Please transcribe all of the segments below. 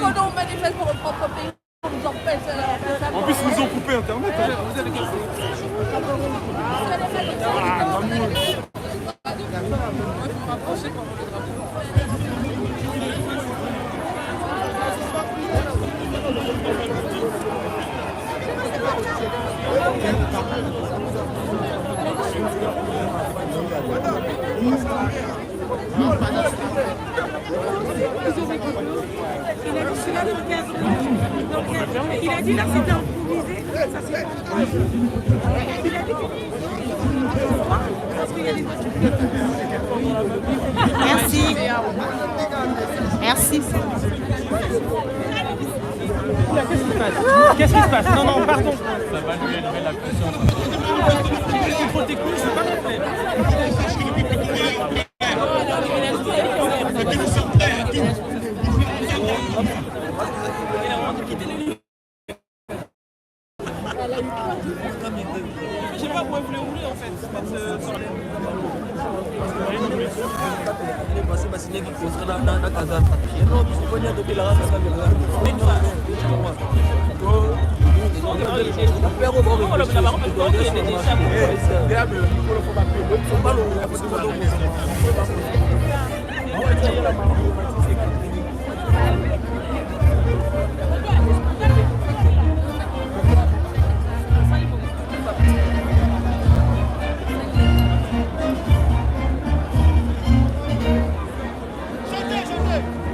Quand on manifeste pour notre propre pays, on nous empêche. En plus, ils nous ont coupé Internet. Hein. Il a dit là c'était improvisé, ça c'est Il a dit parce qu'il y a des Merci. Merci. Qu'est-ce qui se passe? Qu'est-ce qui se passe? Non, non, pardon. Ça va lui élever la conscience. Contrôle technique, c'est pas complet. Je sais pas où elle voulait rouler en fait.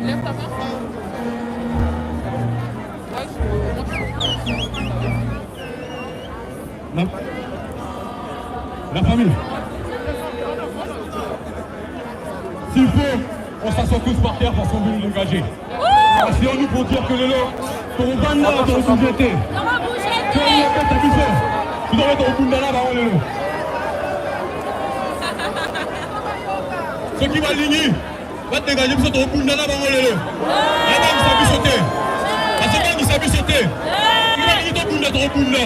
Lève ta main. Ouais, La famille. S'il faut, on s'assoit tous par terre parce qu'on veut nous dégager. Asseyons-nous pour dire que les lots, pour banda, pour nous jeter. Vous aurez ton bundala, bah, on est là. Ceux qui vont aligner, va te dégager, vous êtes au bundala, bah, on est là. La banque s'est sauter. La seconde, il s'est sauter. Il va aligner ton bunda, ton bunda.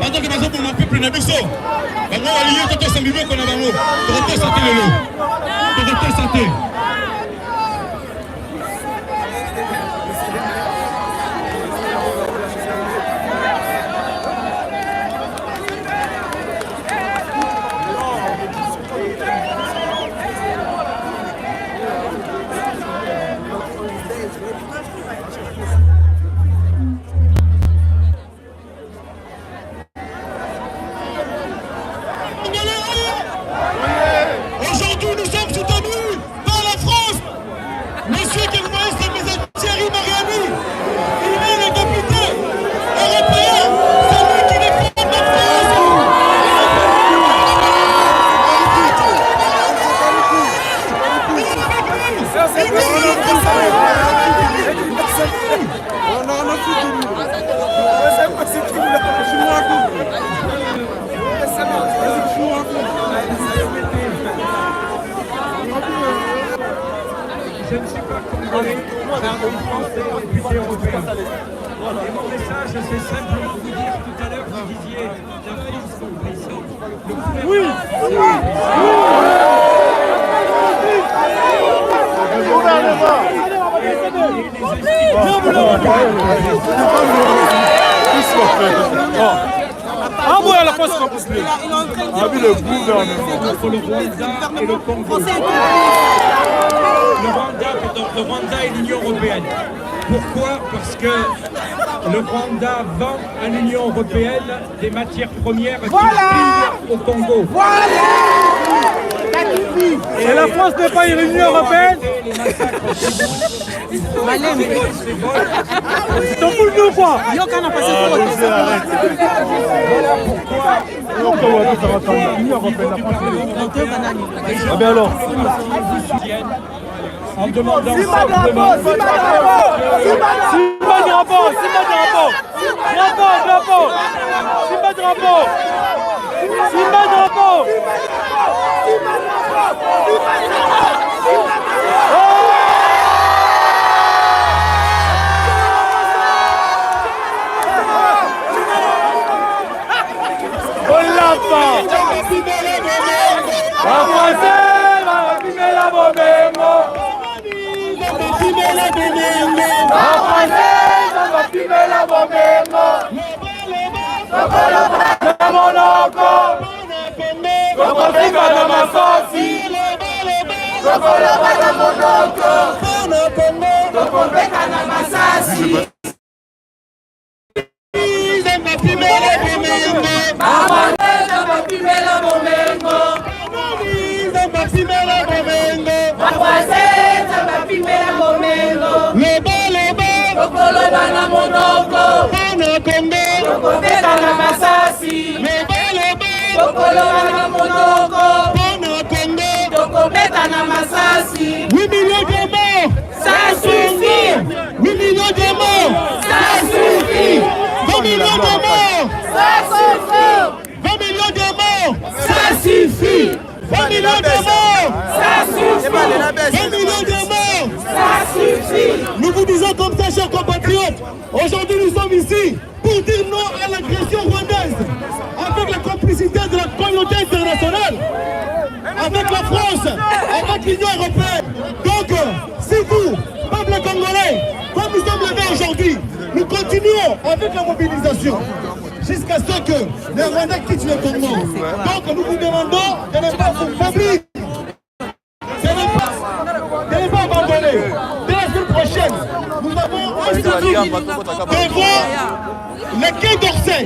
Pendant que nous avons mon peuple na biso, bango balingi totosa mibeko na bango, tokotosa te lelo, tokotosa te. Aujourd'hui, nous sommes soutenus par la France. Monsieur qui vous voyez, c'est M. Thierry Mariani. Il est le député européen. C'est lui qui défend la France. Je ne suis pas congolais, mais français, député européen. Et mon message, c'est simplement vous dire tout à l'heure, vous disiez la France complice. Le gouvernement. Ah ouais, la France complice. Il est en train de Ah oui, le gouvernement. Entre le Rwanda et le Congo. Le Rwanda, pardon, le Rwanda et l'Union européenne. Pourquoi? Parce que le Rwanda vend à l'Union européenne des matières premières qu'il pille au Congo. Et la France n'est pas une Union européenne. Les massacres ces vols. T'en fous de nous, quoi. Voilà pourquoi Ah ben alors. En demandant simplement Simba drapeau, Simba drapeau. Drapeau, drapeau. Simba drapeau. Simba drapeau. On l'a pas. La Français, la Bimela Bomengo. bapimela bomengo. Bapimela bomengo. Tokoloba na monoko. Tokofika na masasi. Tokoloba na monoko. Tokobeta na masasi. Bapimela bomengo. Bamaneza bapimela bomengo. Bapimela bomengo. Bakwazeza bapimela bomengo. Loba loba. Tokoloba na monoko. Mpona Congo. Tokobeta na masasi. Loba loba. Tokoloba na monoko. Mpona Congo. Tokobeta na masasi. 8 millions de morts. Ça suffit. 8 millions de morts. Ça suffit. 20 millions de morts. Ça suffit. 20 millions de morts. Ça suffit. 20 millions de morts. Ça suffit. 20 millions de morts. Ça suffit. Nous vous disons comme ça, chers compatriotes, aujourd'hui nous sommes ici pour dire non à l'agression rwandaise, avec la complicité de la communauté internationale, avec la France, avec l'Union européenne. Donc, si vous, peuple congolais, comme nous sommes levés aujourd'hui, nous continuons avec la mobilisation jusqu'à ce que les Rwandais quittent le Congo. Donc, nous vous demandons de ne pas vous faiblir. De ne pas abandonner. Dès la semaine prochaine, nous avons un sitting devant le Quai d'Orsay.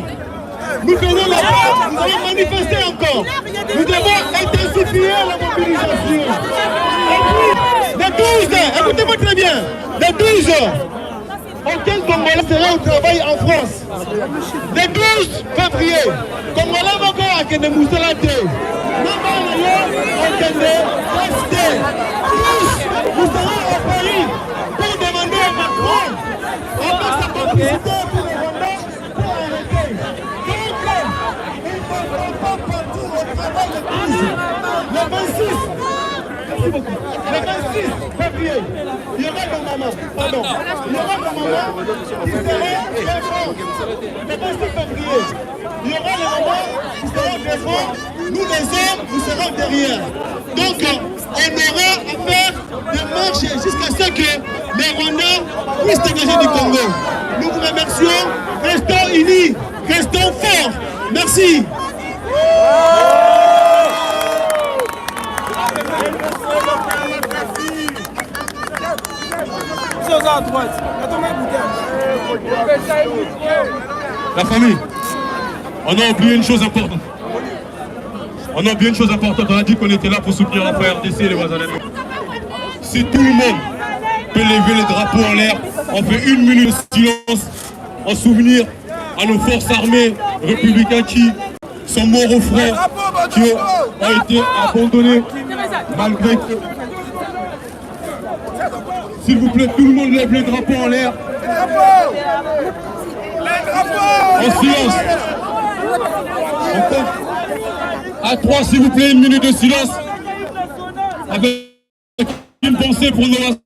Nous faisons la marche, nous allons manifester encore. Nous devons intensifier la mobilisation. Et puis, le 12, écoutez-moi très bien, le 12, aucun Congolais sera au travail en France. Le 12 février, Congolais moko akende mosala te. Na bana yo okende classe te. Tous, nous serons à Paris pour demander à Macron, avec sa complicité pour les Rwandais, pour arrêter. Donc, il ne faudra pas partir au travail le 12. Le 26, merci beaucoup. Le 26 février, il y aura nos mamans, pardon, il y aura nos mamans qui seront devant. Le 26 février, il y aura les mamans qui seront devant, nous les hommes, nous serons derrière. Donc, on aura à faire des marches jusqu'à ce que les Rwandais puissent dégager du Congo. Nous vous remercions, restons unis, restons forts. Merci. La famille, on a oublié une chose importante. On a oublié une chose importante. On a dit qu'on était là pour soutenir la FARDC et les Wazalendo. Si tout le monde peut lever les drapeaux en l'air, on fait une minute de silence en souvenir à nos forces armées républicaines qui sont morts au front, qui ont été abandonnés malgré que... S'il vous plaît, tout le monde lève les drapeaux en l'air. En silence. Encore. À trois, s'il vous plaît, une minute de silence. Avec une pensée pour nos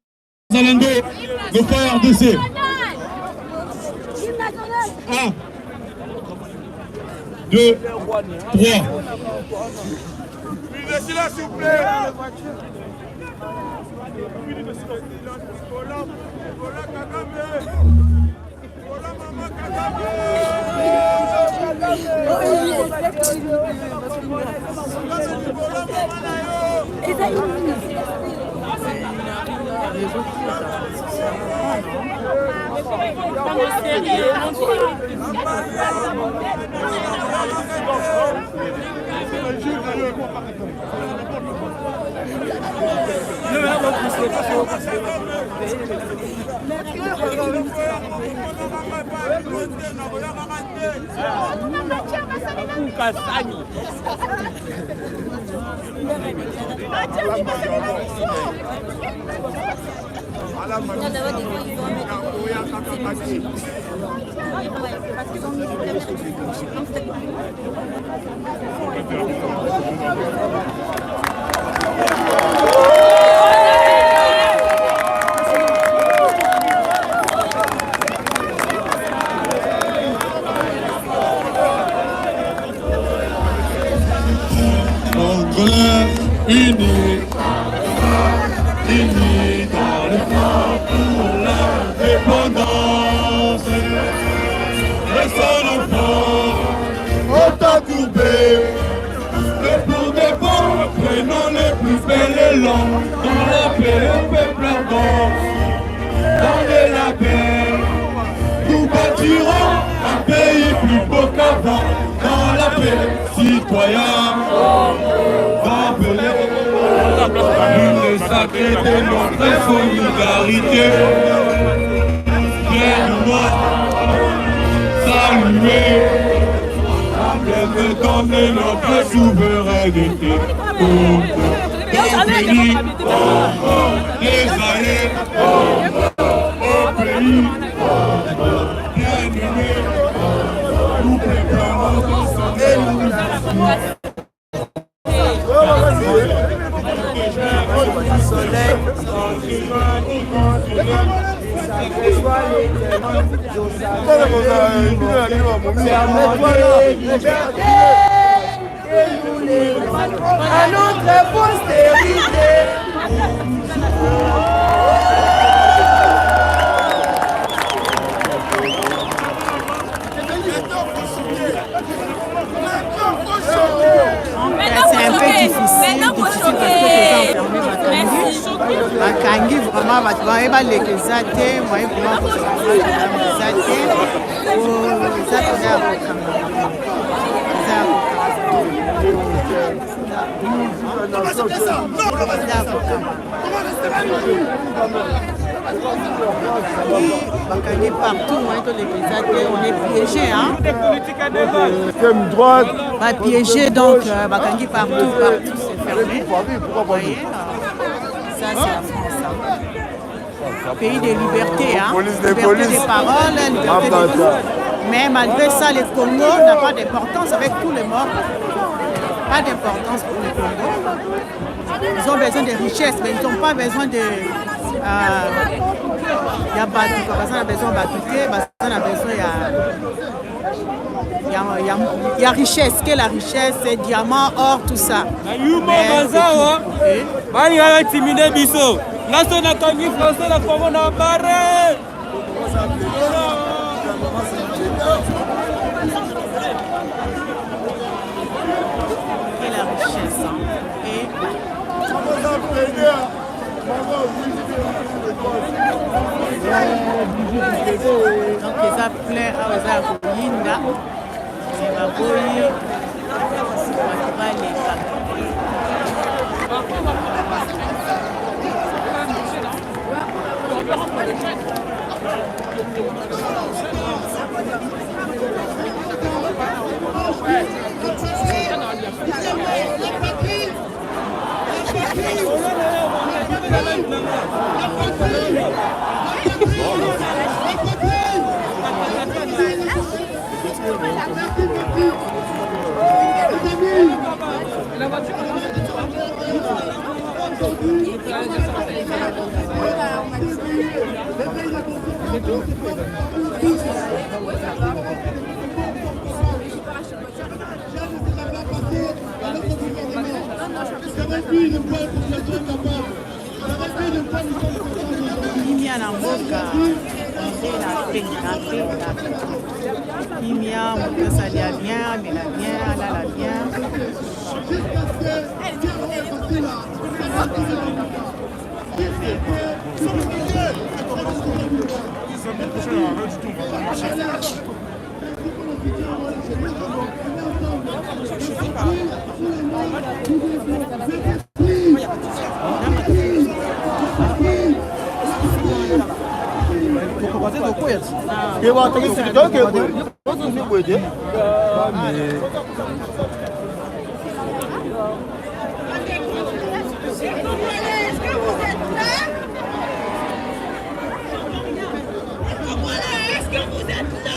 Wazalendo, nos FARDC. 1, 2, 3. Silence, s'il vous plaît. Congolais unis, unis dans le fort. qu'avant. Dans la paix, le peuple ardent, dans de la paix, nous bâtirons un pays plus beau qu'avant. Dans la paix, citoyens, appelez l'une sacrée de notre solidarité. Fièrement saluer de donner notre souveraineté. Au pays, des années, au pays, bien-aimé, nous préparons et nous. À notre postérité. C'est un peu difficile, difficile parce que toza enfermé, bakangi bakangi vraiment bato baye baleka eza te moyen vraiment kozala eza te eza mpenza ya kokanga eza ya kokanga bakangi partout moyen toleka eza te, on est piégé, hein. Droite. Bapiégé donc bakangi partout, partout c'est fermé. Vous voyez, ça c'est la France, hein. Pays de liberté, hein. Police des liberté polices. de parole, liberté de tout. Mais malgré ça, le Congo n'a pas d'importance avec tous les morts. Pas d'importance pour le Congo. Ils ont besoin de richesses, mais ils n'ont pas besoin de ya bato. Baza na besoin bato te, baza na besoin ya richesse, que la richesse, diamant, or, tout ça. Yuma bazawa balinga batimide biso nga so nakangi français na Kongo na bare. Que la richesse, hein. Et donc eza plein awa, eza ya koyinda, me baboyi bato baleka. Kimia na mboka nde na pe na pe na pe kimia, moto asalia bien, amela bien, alala bien. Est-ce que vous êtes là? Est-ce que vous êtes là? Est-ce que vous êtes là?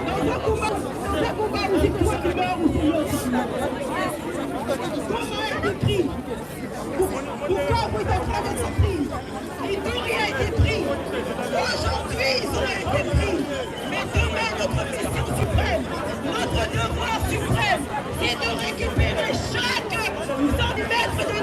Dans un combat, dans un combat où c'est toi qui meurs ou c'est l'autre. Comment a été pris? Pourquoi vous êtes en train d'être pris? Ituri a été pris. Aujourd'hui, ils ont été pris. Mais demain, notre mission suprême, notre devoir suprême, c'est de récupérer chaque centimètre de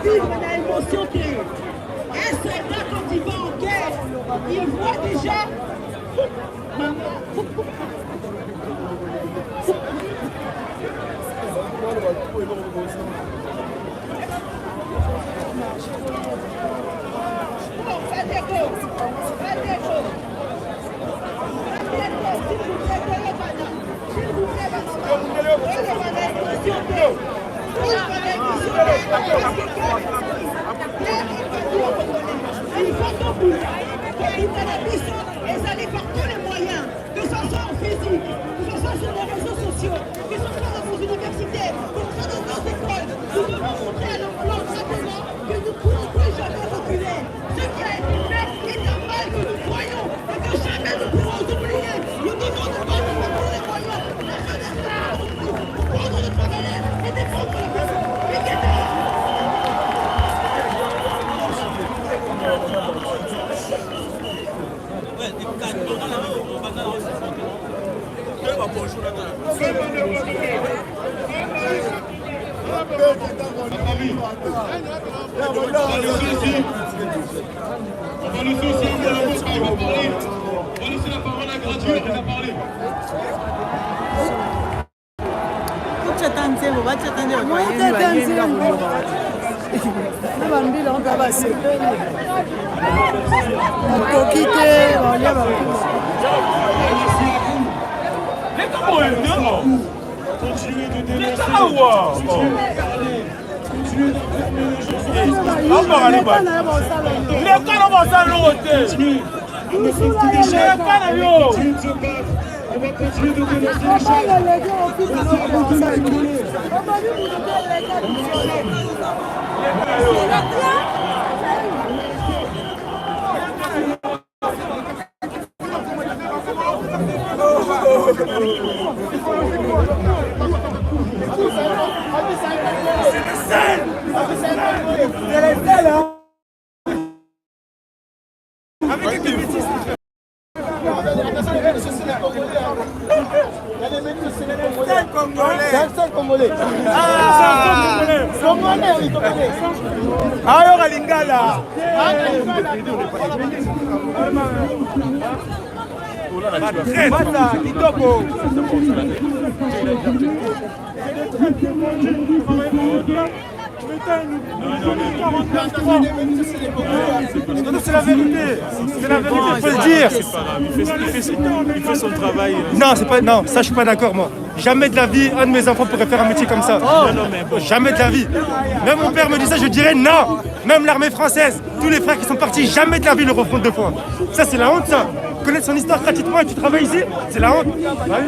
kovivre na émotion te. Un soldat quand il va en guerre, il voit déjà Maman. Ezali par tous les moyens, que ce soit en physique, que ce soit sur les réseaux sociaux, que ce soit dans nos universités, que ce soit dans nos écoles. Nous devons montrer à l'emploi simplement que nous ne pourrons plus jamais reculer. Ce qui a été fait est un mal que nous voyons et que jamais nous pourrons oublier. Nous devons nous battre par tous les moyens. La jeunesse est pour prendre notre relève et défendre le peuple. On va laisser aussi un peu il va parler. On va laisser la parole à Gratuit, il va parler. Totyata nzembo batyata nzembo bato bayebi bayembi koloba bato na bambila ngo mpe basepeli batoki te balia bakuma. Continuez de dénoncer, continuez de parler, continuez d'informer les gens sur ce qui se passe. Continuez à manifester des chefs, continuez de se battre. On va continuer de dénoncer les chefs. Merci à vous tous les Congolais. On est ensemble. Ayoka lingala. Masa kitoko. C'est la vérité, c'est la vérité, il faut le dire. Il fait son travail. Non, c'est pas, non, ça je suis pas d'accord moi. Jamais de la vie, un de mes enfants pourrait faire un métier comme ça. Jamais de la vie. Même mon père me dit ça, je dirais non. Même l'armée française, tous les frères qui sont partis, jamais de la vie le referont deux fois. Ça c'est la honte ça. Connaître son histoire gratuitement et tu travailles ici, c'est la honte. Bah oui.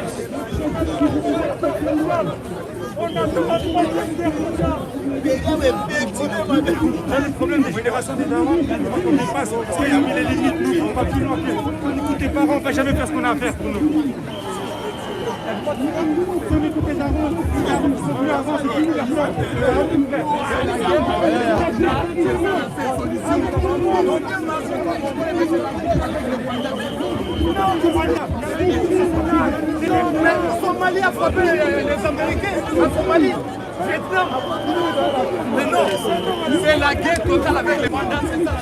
Là, le problème des générations des darons, on dépasse, parce qu'il a mis les limites, nous, on va plus loin. On écoute les parents, on va jamais faire ce qu'on a à faire pour nous. Si on écoute les darons, les darons qui sont venus avant, c'est fini la Somalie a frappé les Américains, la Somalie, Vietnam. Mais non, c'est la guerre totale avec les mandats, c'est ça.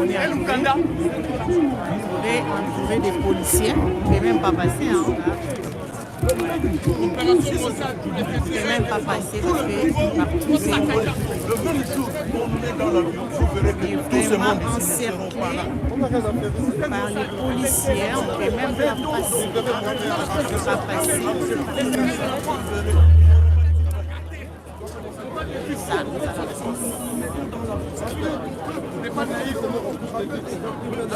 Et l'Ouganda. Entouré des policiers, on ne peut même pas passer. Hein. On ne peut même pas passer parce que partout c'est Le même jour qu'on nous met dans l'avion, vous verrez que tout ce vraiment monde ici ne seront pas là. encerclé par les policiers, on ne peut même pas passer. On ne peut pas passer. Ça,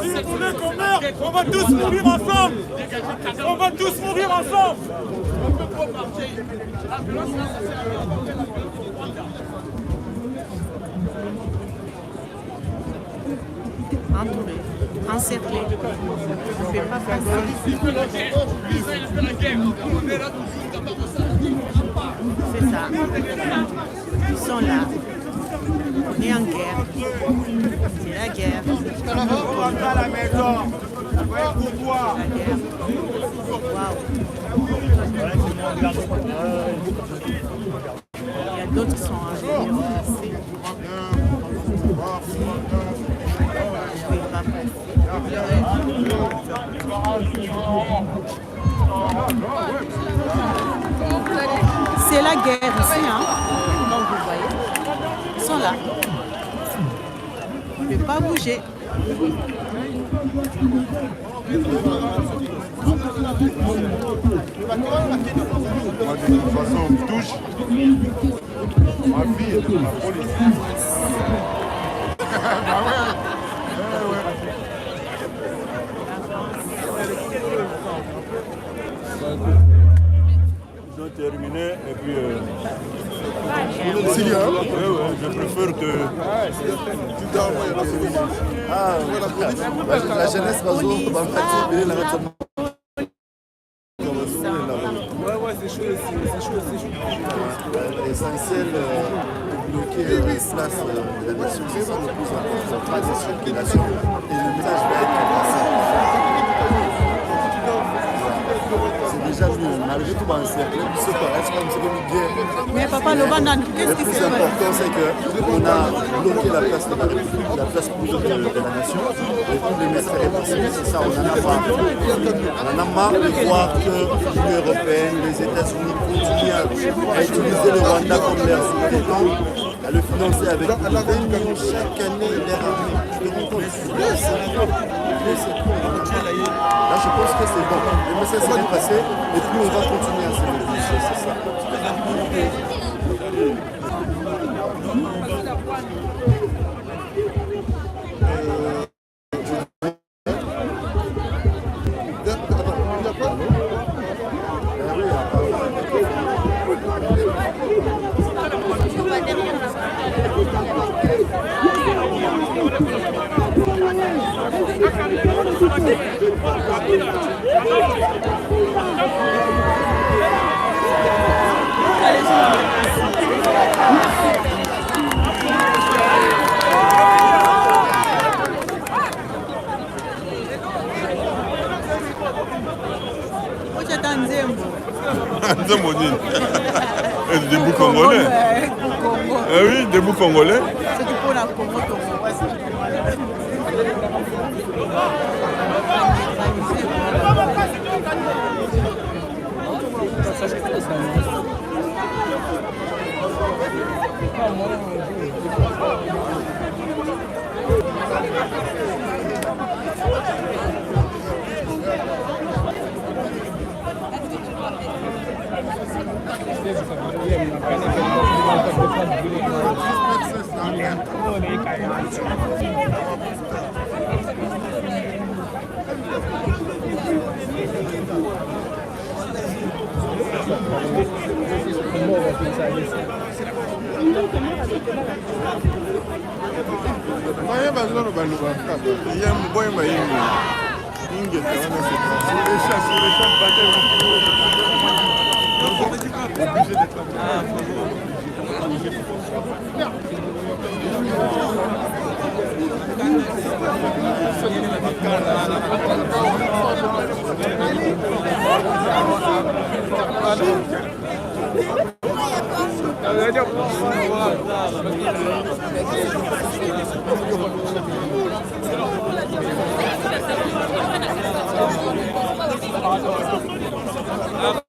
Si vous voulez qu'on meure, on va tous mourir ensemble. On va tous mourir ensemble. Entouré, encerclé. On ne peut pas passer. C'est ça. Ils sont là. On est en guerre. C'est la guerre. À la maison. La guerre. Waouh. Il y a d'autres qui sont à venir passer. C'est la guerre ici, hein. Donc vous voyez, ils sont là. On ne peut pas bouger. Moi, de toute façon, on me touche. Ma fille est dans la police. Bah ouais. Ouais, ouais. Ils ont terminé et puis. Euh, ouais, ouais, je préfère que. Ah, la jeunesse va Ouais, ouais, c'est chaud, c'est chaud, c'est chaud. L'essentiel de bloquer la place de la nation, c'est ça le plus important. Pas de circulation et le message va être passé. C'est déjà mieux. Malgré tout, bah, encerclé, c'est comme c'est comme une guerre. Mais papa Loba, qu'est-ce Le qui plus s'est passé? important, c'est qu'on a bloqué la place de la République, la place publique de la nation, et tout le message est passé. C'est ça, on en a marre. On en a marre de voir que l'Union européenne, les États-Unis continuent à utiliser le Rwanda comme leur sous-traitant, à le financer avec 20 millions chaque année, leur armée. Tu te rends compte? C'est trop. C'est trop. Là, je pense que c'est bon. Le message s'est bien passé, et puis on va continuer à se mobiliser, c'est ça. Ochata nzembo. Nzembo nini? Debout congolais. Eh oui, debout congolais. Soki mpona Congo tongo. Bayeba zoloba loba kaka yembo boyemba yembo ingeta wana c'est sur les chats, sur les chats de bataille.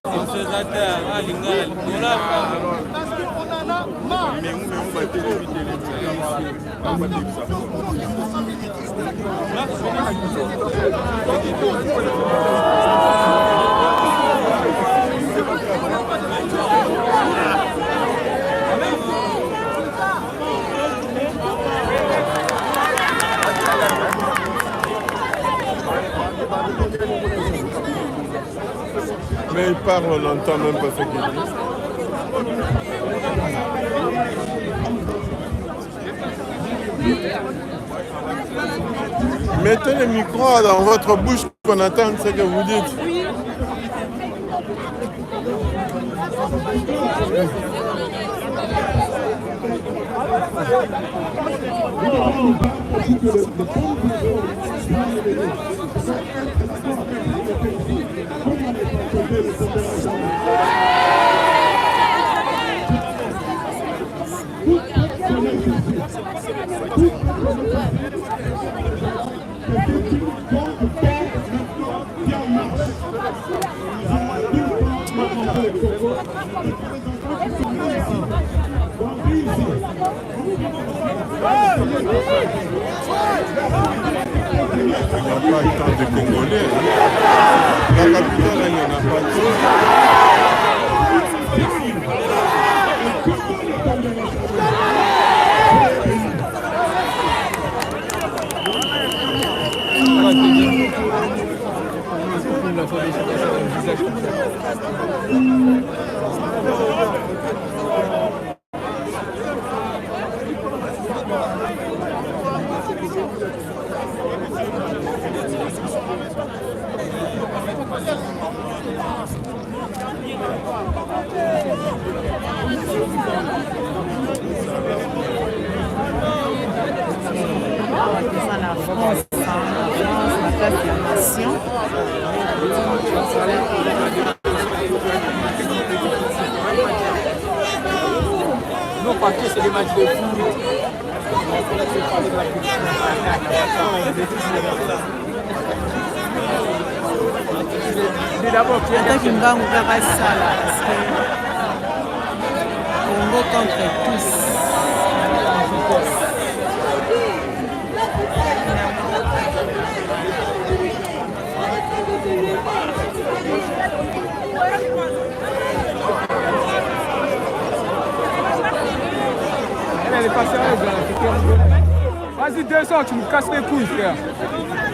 Obligé d'être là. Mais il parle, on n'entend même pas ce qu'il dit. Mettez le micro dans votre bouche qu'on entende ce que vous dites. Il n'y a pas tant de Congolais. La capitale, il n'y en a pas trop. Eza na France, na France, na place ya nation. Nous, partout, c'est des matchs de foot. Ata Kimbangu kaka asala parce que Congo contre tous. Elle est passée à l'aise, Vas-y, descends, tu me casses les couilles, frère.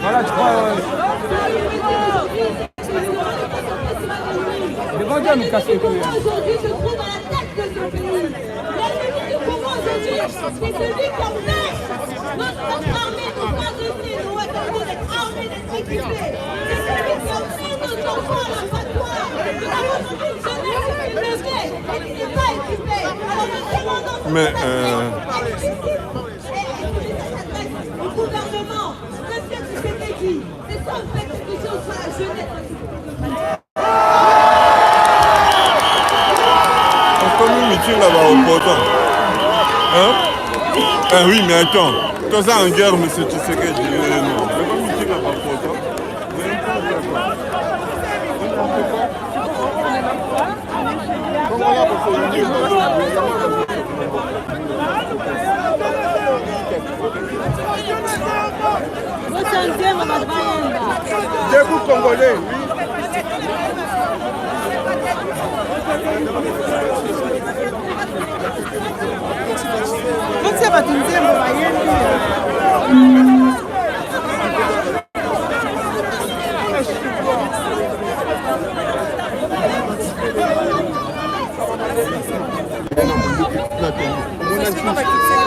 Voilà, tu crois. Devant Dieu, nous casse les couilles. Aujourd'hui se trouve à la tête de ce pays. L'ennemi du Congo aujourd'hui, c'est celui qui empêche notre armée de s'adresser, de Ouattara, d'être armée, d'être équipée. C'est celui qui empêche nos enfants à l'abattoir. Nous avons aujourd'hui une jeunesse qui s'est levée et qui n'est pas équipée. Alors nous demandons cette Mais, explicite et ça s'adresse au gouvernement. Monsieur Tshisekedi, c'est ça en fait quelque chose sur la jeunesse. Comme meeting là-bas au Porto. Hein? Ah oui, mais attends. Toi, ça en guerre, monsieur Tshisekedi. Non. Mais comme meeting là-bas au Porto. Debout Congolais, oui. Kotia bato nzembo bayembi.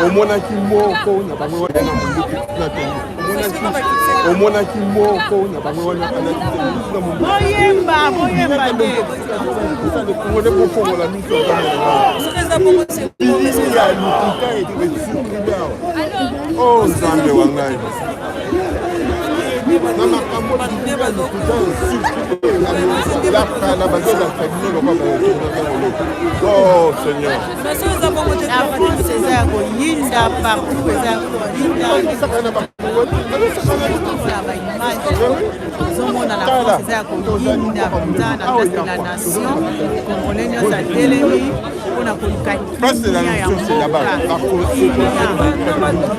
Omonaki moko na bango wana na monduki na tongo, omonaki moko na bango wana alaki na monduki. Boyemba, boyemba nde. Congolais bofongola miso bilili ya lokuta ecircule awa. O Nzambe wa ngai, na makambo bilili ya lokuta ecircule ya kala, bazolakisa bino lokwa baotonaoloko. Oh Seigneur. La France eza ya koyinda partout, eza ya koyinda na baimage ozomona. La France eza ya koyinda mpenza na place de la nation. Congolais nyonso atelemi mpona koluka Place de la kimia ya nation, c'est là-bas. mboka.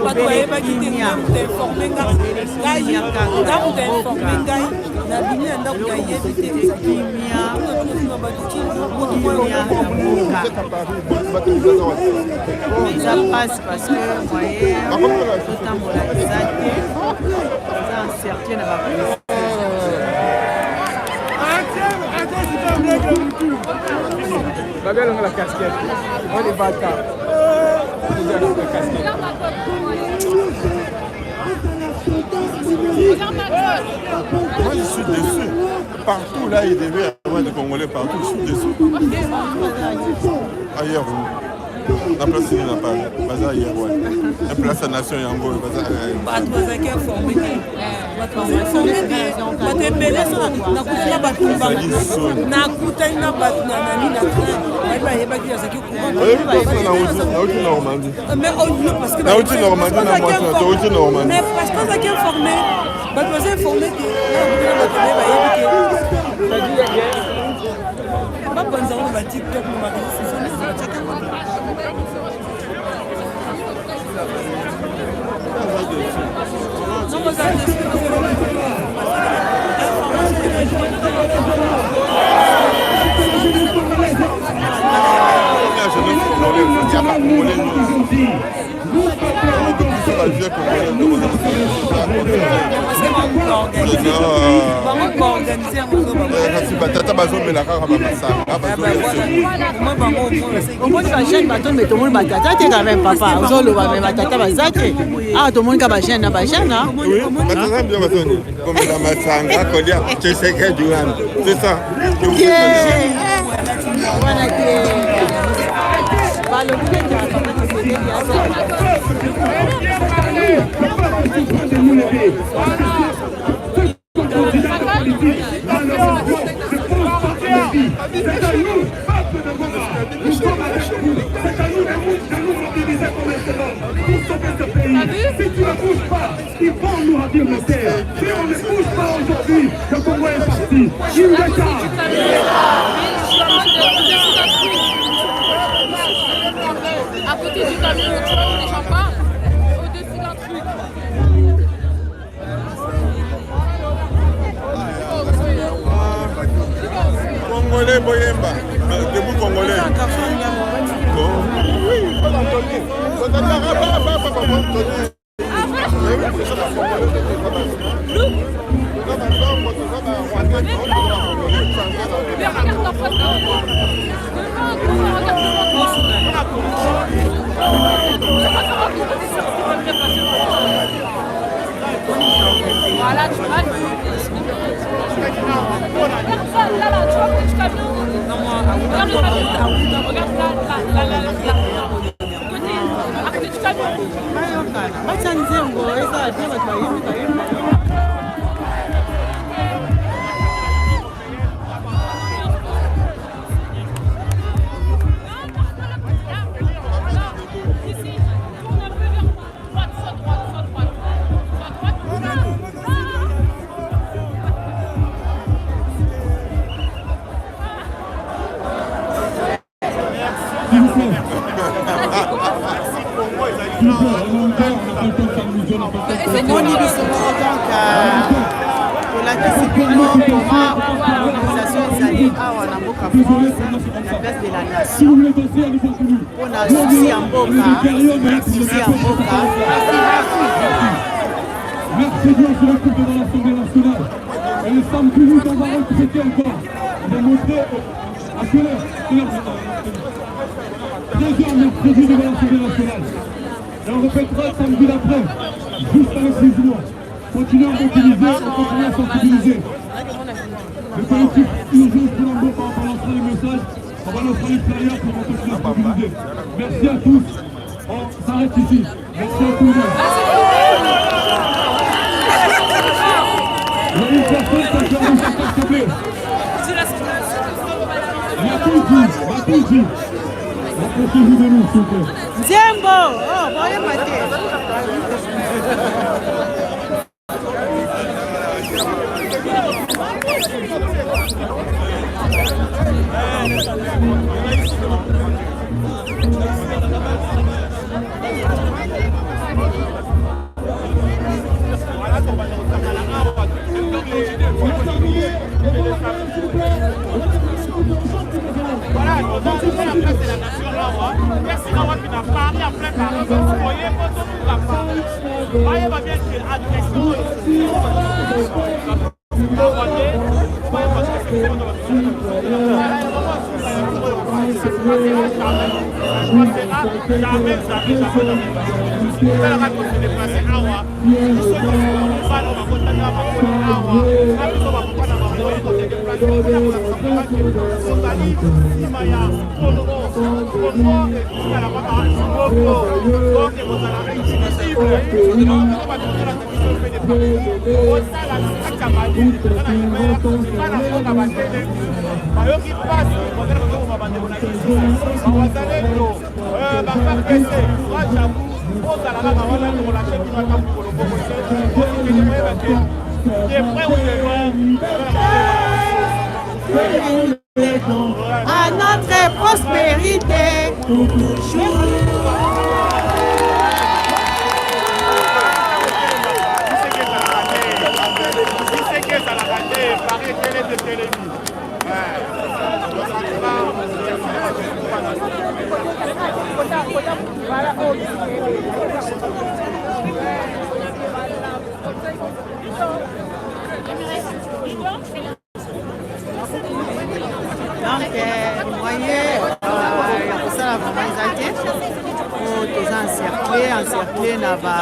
Bato bayebaki te, Kimia. nga moto informe nga, ngai nga moto informe ngai, nabimi na ndako, nayebi te Kimia. Tuna bato moto Kimia ya mboka eza mpasi parce que moyen totambola eza te, eza encercle na bapolisi. Babia la casquette. On est bâtards. La casquette. Moi, je suis déçu. Partout là, il devait y avoir des Congolais partout. Je suis déçu. Ailleurs, où? La place il n'a pas. Baza ailleurs, ouais. La place à Nation Yango. Baza. Bato bazalaki informe te, bato baza informe te, bato ebele. So nakutani na bato, nakutani na bato na nani na train, bayebi, bayebaki, azalaki courant. Nauti Normandie. Mais oh, non, parce que Nauti Normandie na mwasi na touti Normandie. Mais parce que ozalaki informé, bato baza informé te. Nakutani na bato ebele, bayebi te. Bapanza yango ba TikTok na ba réseaux sociaux nyonso batiaka yango te. Non, oza déçu parce que Kasi batata bazomela kaka bamasanga. Omoni bajeune bato me tomoni batata te quand même papa ozoloba me batata baza te awa tomoni ka bajeune na bajeune. Batata bien bazoni komela masanga kolia Tshisekedi wana, c'est ça. Wana te balobi neti papa Tshisekedi aza. C'est à nous, peuple de Goma, nous sommes avec vous. C'est à nous de nous mobiliser collectivement pour sauver ce pays. Si tu ne bouges pas, ils vont nous ravir nos terres. Si on ne bouge pas aujourd'hui, le Congo est parti. Ingeta. À côté du camion, tu vois où les gens parlent, au-dessus d'un truc. Congolais boyemba, debout congolais. Oui, faut l'entonner. Mais regarde en face de moi. Devant, devant, regarde devant toi. Voilà, tu m'as vu. Regarde ça, là, là, tu vois, côté du camion. Regarde le camion. Regarde là, là, là, là, là. Côté, à côté du camion. Batia nzembo ezala te bato bayembi bayembi. Ici, tourne un peu vers droite, soit droite, soit droite. Soit droite. S'il vous plaît. S'il vous plaît, on a encore, on n'a pas le temps de s'amuser, on n'a pas le temps de Tomoni biso moko donc tolakisi bino comment mobilisation ezali awa na mboka France na place de la nation mpona souci ya mboka, souci ya mboka. Mercredi, on se retrouve devant l'Assemblée nationale. Et le samedi 8, on va répéter encore. On va montrer à quelle heure? Quelle heure? 13h mercredi devant l'Assemblée nationale. Et on répétera le samedi d'après, jusqu'à l'épuisement. Continuez à mobiliser, on continue à sensibiliser. Le collectif Urgence pour l'Ambo, on va lancer les messages, on va lancer les flyers pour qu'on continue à se mobiliser. Merci à tous. On s'arrête ici. Merci à tout le monde. Il y a une personne qui a perdu sa carte bleue. Matuidi, Matuidi. Rapprochez-vous de nous, s'il vous plaît. Nzembo oh, boyemba te. Voilà, on va la place de la nation awa. Esika wapi na Paris, en plein Paris, boyembo totuka Paris bayeba bien que agression oyo bayeba. Jamais, jamais, jamais talaka tose déplace awa. Biso nyonso bana bakotaka bakoli awa na biso bapapa na bango tose déplace mpona kolakisa ke tozali nsima ya Congo. Congo etikala kaka moko, donc ekozala indivisible. Bato kozalaka biso mpe de partout kosala na kati ya malili mpenza na hiver, bana mboka batelemi, bayoki mpasi kozala kozokoma bandeko na biso bawazalendo, baFARDC. Courage à vous, ozala kaka wana, tokolâcher bino ata mokolo moko te. Okende koyeba ke de près ou de loin. À notre prospérité pour toujours. Donc, moyen ya kosala vraiment eza te po toza encercle encercle na ba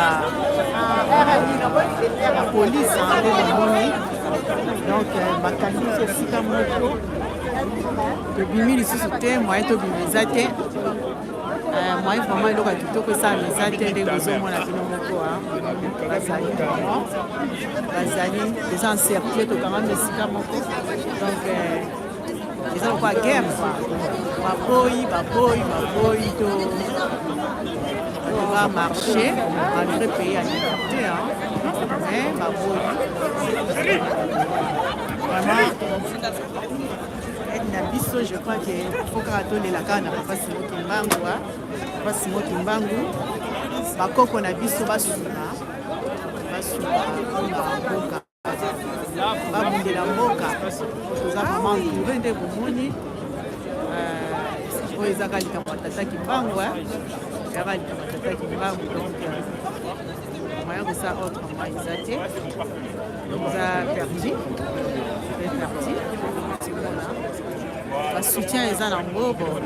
police nde bomoni donc bakangi biso esika moko tobimi lisusu te moyen tobima eza te moyen vraiment eloko ya kitoko esalama eza te ndenge bozomona bino moko bazali vraiment bazali eza encercle tokangami esika moko donc eza lokola guerre quoi baboyi baboyi baboyi to va marcher malgré pays ya liberté hein. Mais baboyi vraiment aide na biso je crois que faut kaka tolela kaka na papa simo kimbangu papa simo kimbangu bakoko na biso basunga basunga mpona mboka babundela mboka toza vraiment entouré nde bomoni oyo ezaka likambo ya tata kimbangu ezaka likambo ya tata kimbangu donc moyen kosala autrement eza te toza perdu perdu basoutien eza nango bon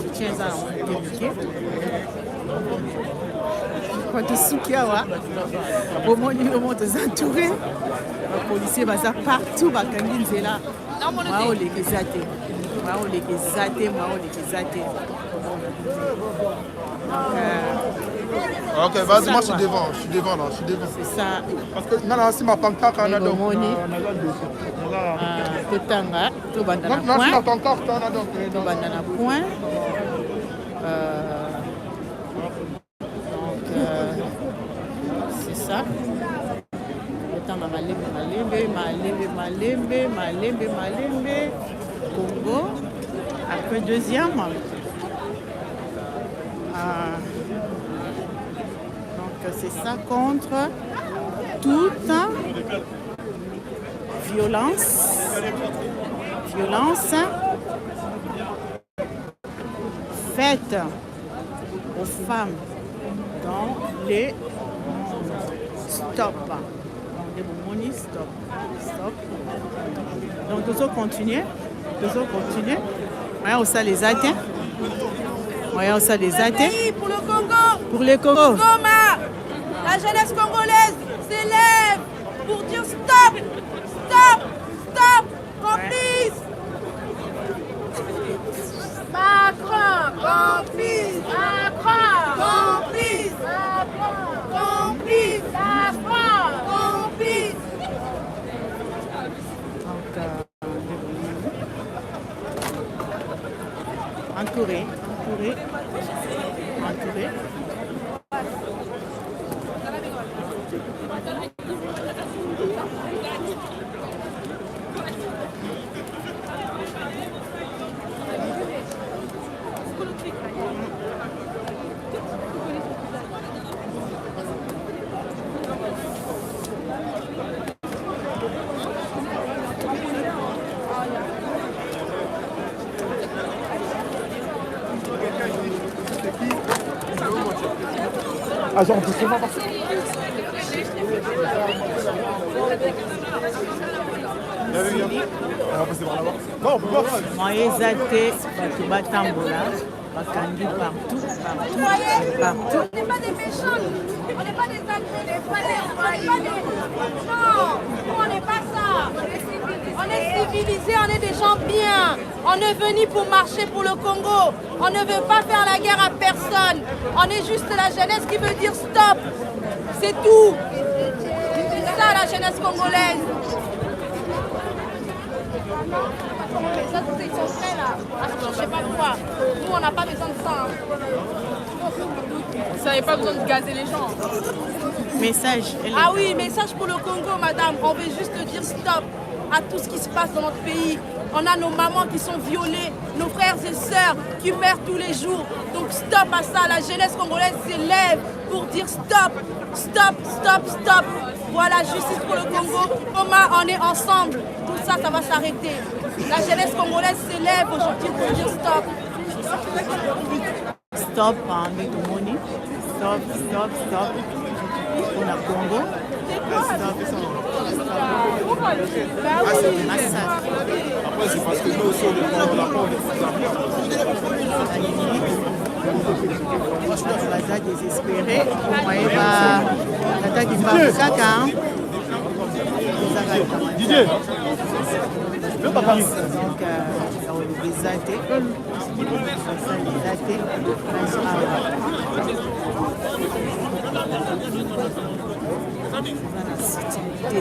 soutien eza nango moke moke tosuki awa bomoni omo toza entouré bapolisier baza partout bakangi nzela mwa oleka eza te mwa oleka eza te mwa oleka eza te. Ok, vas-y, moi je suis devant, je suis devant là, je suis devant. C'est ça. Parce que non, non, si ma pancarte, on a donc. Totanga, tobanda na point. Non, pancarte, on a donc. Tobanda na point. Donc, c'est ça. Totanga malembe, malembe, malembe, malembe, malembe, malembe. Congo. Après deuxième. Donc c'est ça contre toute violence, violence faite aux femmes dans les stop. Donc les stop, stop. Donc toujours continuer, toujours continuer. Ouais, ça les atteint. Moyen osala eza te. Pour le Congo. Pour le Congo. Goma, la jeunesse congolaise s'élève pour dire stop, stop, stop, complice. Macron, complice. Macron, complice. Macron, complice. La France, complice. Donc, entouré, entouré, entouré. Ah, genre, on peut se voir parce Moyen eza te bato batambola bakangi partout partout partout. On n'est pas des méchants, on n'est pas des agressifs, on n'est pas des... Non, on n'est pas ça. On est civilisés, on est des gens bien. On est venu pour marcher pour le Congo. On ne veut pas faire la guerre à personne. On est juste la jeunesse qui veut dire stop. C'est tout. C'est ça la jeunesse congolaise. Les autres, ils sont prêts là. Je sais pas quoi. Nous, on n'a pas besoin de ça. Ça n'avait pas besoin de gazer les gens. Message. Ah oui, message pour le Congo, madame. On veut juste dire stop. à tout ce qui se passe dans notre pays. On a nos mamans qui sont violées, nos frères et sœurs qui meurent tous les jours. Donc stop à ça, la jeunesse congolaise s'élève pour dire stop, stop, stop, stop. Voilà, justice pour le Congo. Omar, on est ensemble. Tout ça, ça va s'arrêter. La jeunesse congolaise s'élève aujourd'hui pour dire stop. Stop, hein, tomoni. Stop, stop, stop. Pour Congo. Stop, stop. Massacre. Après, c'est parce que nous aussi, on n'a pas bato baza désespéré moye tata kimbangu kaka donc koloba eza te basala eza te awa eza na sitilité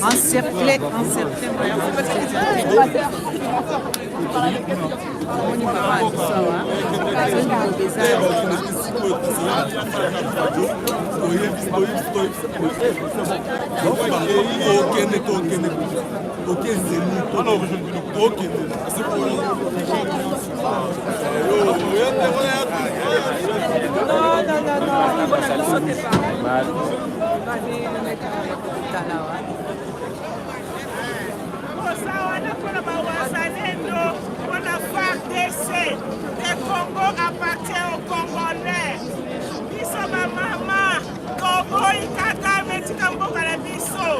Encerclé, encerclé, Okende tokende okende tokende Non, non, non, non. Koza wana mpona bawazalendo mpona fardc le congo appartient au congolais biso bamama toboyi kagame tika mboka na biso.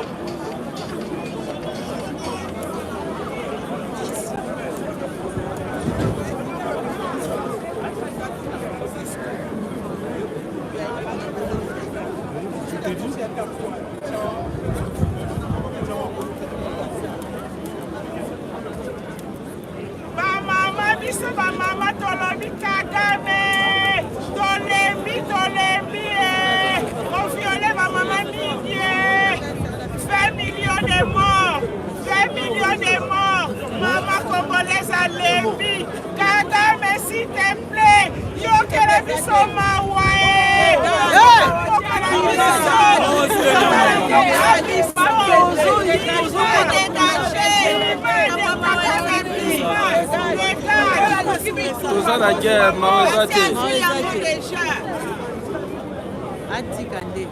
Bamama biso bamama tolobi Kagame tolembi tolembi e oviole bamama mingi e 20 millions de morts 20 millions de morts mama congolaise alembi Kagame s'il te plaît yokela biso mawa e toza na guerre mawa eza te atika nde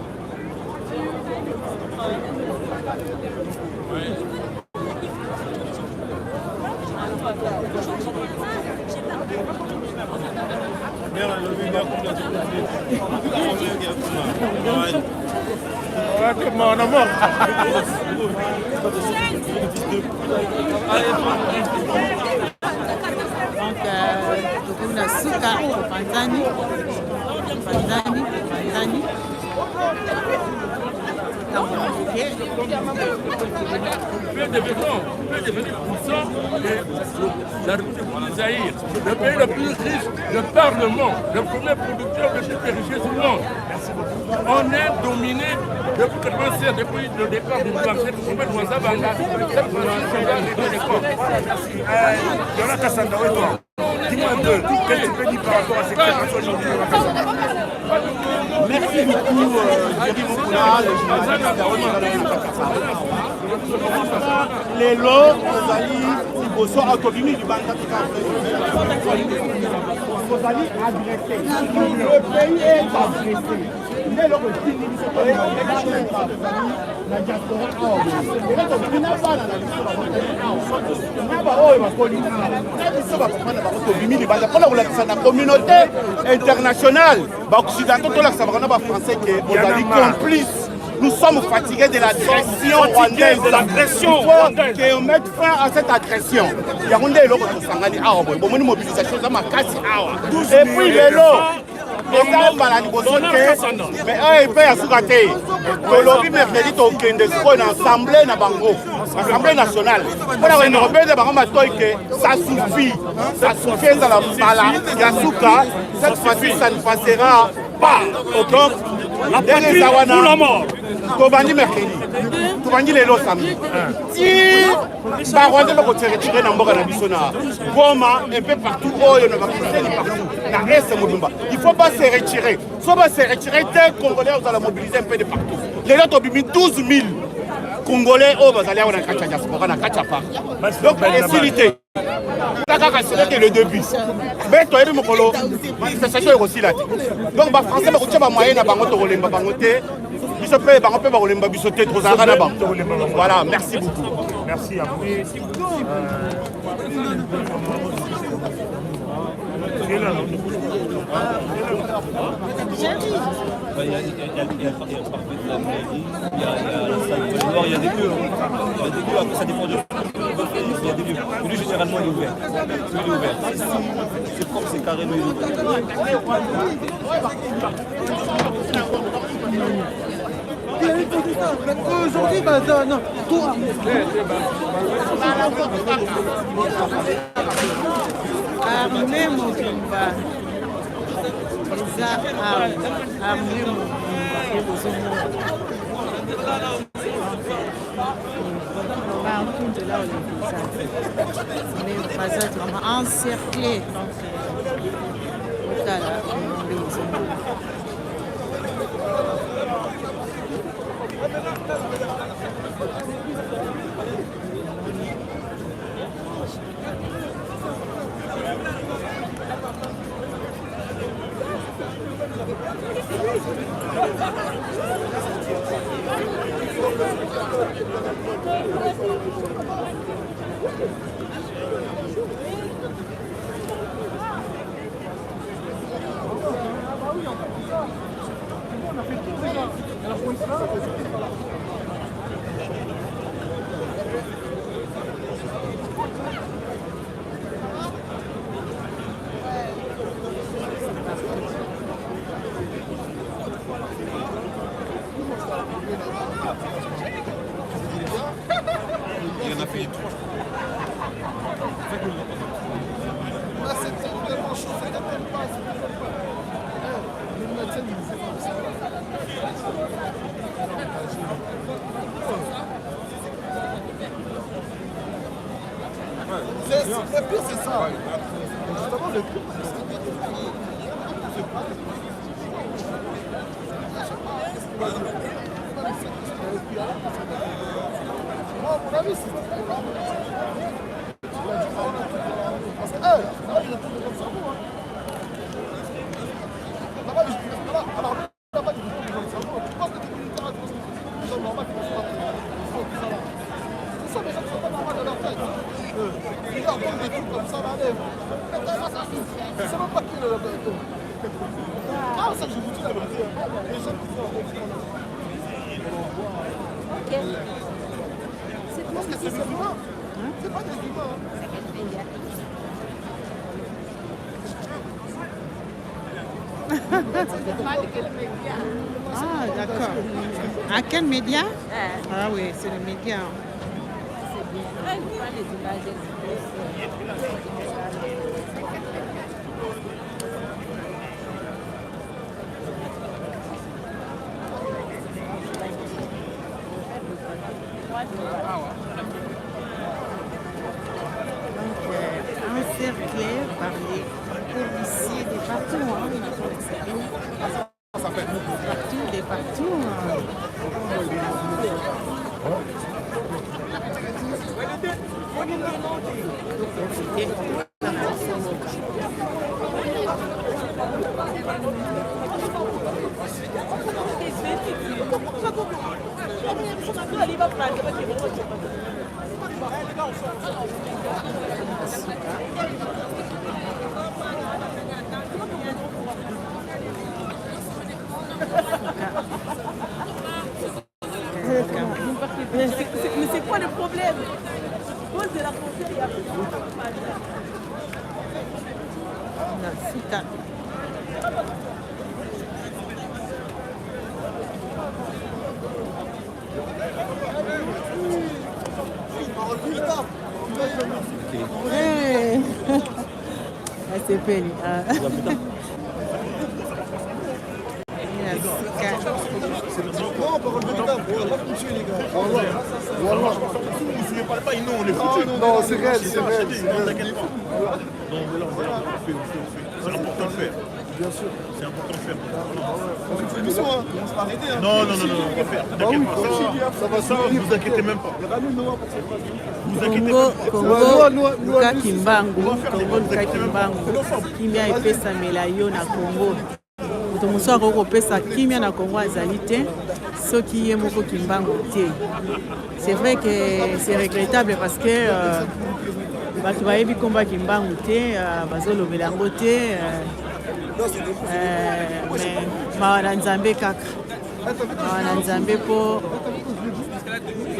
Donc, tokomi na suka topanzani topanzani topanzani totambola moke. Peut devenir, peut devenir puissant et la République du Zaïre, le pays le plus riche de par le monde, le premier producteur de toutes les richesses du monde. On est dominé depuis 87, depuis le départ du marché de Banga, cette fois-ci, c'est comptes. Yolanda Kassanda, toi, dis-moi un peu, qu'est-ce que tu peux dire par rapport à cette création aujourd'hui, Yolanda Kassanda? Merci beaucoup, Jerry Mukuna, le journaliste lelo ozali liboso awa tobimi libanda tozali agressé le pays est agressé nde eloko etindi biso na diaspora awa ela tobimi na bana na biso babotami awa na baoyo bakoli awa na biso bapapa na bango tobimi libanda mpona kolakisa na communauté internationale baoccidentaux tolakisa bango na bafrançais ke bozali complice. Nous sommes fatigués de l'agression rwandaise. L'agression Il faut qu'on mette fin à cette agression. Yango nde eloko tosangani awa boye. Bomoni mobilisation eza makasi awa. Et puis lelo eza mbala liboso te mais oyo epe ya suka te. Tolobi mercredi tokende sikoyo na assemblée na bango, assemblée nationale, mpona kokende kobenda bango matoi ke ça suffit, ça suffit, ezala mbala ya suka. Cette fois-ci ça ne passera pas. Donc ndenge eza wana tobandi mercredi, tobandi lelo samedi ti barwandais bakose retire na mboka na biso na Goma, un peu partout oyo na bakiseli partout. Na Est mobimba. Il faut pas se retirer. So ba se retirer te Congolais ozala mobiliser un peu de partout. Lelo tobimi 12 000 Congolais oyo bazali awa na kati ya diaspora na kati ya Paris. Donc esili te. Kaka ce n'est que le début. Mais toyebi mokolo manifestation ekosila te. Donc ba Français bakotia ba moyen na bango tokolemba bango te. Biso mpe bango mpe bakolemba biso te tozalaka na bango. Voilà, merci beaucoup. Merci à vous. Il y a, il y a, il y a le parfait de la mairie, il y a, il y a la salle de noir, il y a des lieux. Il y a des lieux, après ça dépend de il y a des lieux. Lui, généralement, il est ouvert. Lui, il est ouvert. C'est propre, c'est carré, lui, il est ouvert. Aujourd'hui, bah, non, tout. Armée mobimba eza awa, armée mobimba nde bozomona partout nzela oyo eza mais baza vraiment encerclé donc otala nde bozomona. Il y en a fait trois. Là, c'est tellement chaud, ça t'appelle pas, ça t'appelle pas. Eh, les médecins, ils nous font comme ça. Le pire, c'est ça. Justement, le pire, c'est ça. Moi, à mon avis, c'est. Parce que, hey, là, il retourne dans le cerveau. Hein. Là-bas, là, là-bas, il retourne dans le cerveau. Tu penses que t'es militaire, tu penses que c'est des gens normaux qui vont se battre. Tout ça, là. Tout ça, les gens qui sont pas normaux dans leur tête. Ils entendent des trucs comme ça, là, allez. Je sais même pas qui est le. Ah, ça, je vous dis la vérité. Les gens qui font un Ok. Parce que c'est des humains. C'est pas des humains. Ah, d'accord. À quel média? Ah oui, c'est le média. C'est bien. Les images. Donc, encerclé par les policiers de partout. Hein, partout, de partout. Hein. Mais c'est quoi le problème? Pose de la frontière, il y a plus de Na suka. Hey. Asepeli. Ah. Na suka. Non, par contre, on va continuer, les gars. Wallah. Si vous ne suivez pas le bail, nous on est foutus. Non, c'est réel, c'est réel. T'inquiète pas. Non, mais là, on fait, on fait, on fait. C'est important de faire. Bien sûr. C'est important de faire. C'est une émission, hein. On va arrêter. Hein. Non, non, non, non, on va faire. Bah T'inquiète oui, pas, faut ça, ça va ça, se vous inquiétez même pas. Vous inquiétez Congo, même pas. Congo, Luka Kimbangu, Congo Luka Kimbangu, kimia epesamela yo na Congo. Moto mosusu akoki kopesa kimia na Congo azali te soki ye moko Kimbangu te. C'est vrai que c'est regrettable parce que euh, bato bayebi kombo ya Kimbangu te, euh, bazolobela yango te. Euh, euh, mais mawa na Nzambe kaka. Mawa na Nzambe po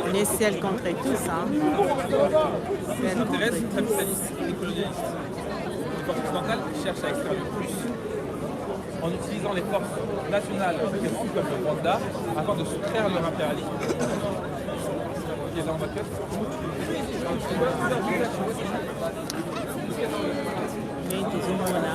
on est seul contre tous. Hein. Seul contre intéresse tous. capitaliste et colonialiste. Les forces occidentales cherchent à extraire le plus en utilisant les forces nationales différentes comme le Rwanda afin de soustraire leur impérialisme. Ok, là, on va cut. Ndenge tozomona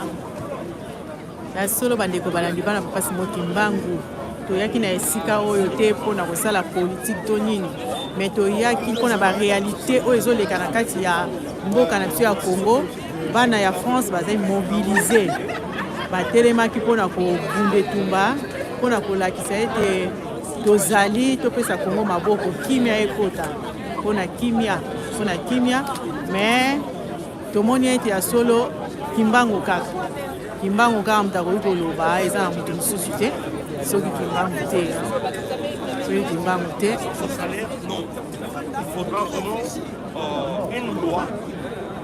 ya solo bandeko balandi bana papa Simon Kimbangu toyaki na esika oyo te mpona kosala politike to nini me toyaki mpona baréalité oyo ezoleka na kati ya mboka na biso ya Congo. Bana ya France bazali mobilise, batelemaki mpona kobunda etumba mpona kolakisa ete tozali topesa Congo maboko, kimia ekota mpona kimia, mpona kimia. Me tomoni ete ya solo Kimbangu kaka, Kimbangu kaka moto akoki koloba, eza na moto mosusu te soki Kimbangu te, soki Kimbangu te. Son salaire, non. Il faudra vraiment une loi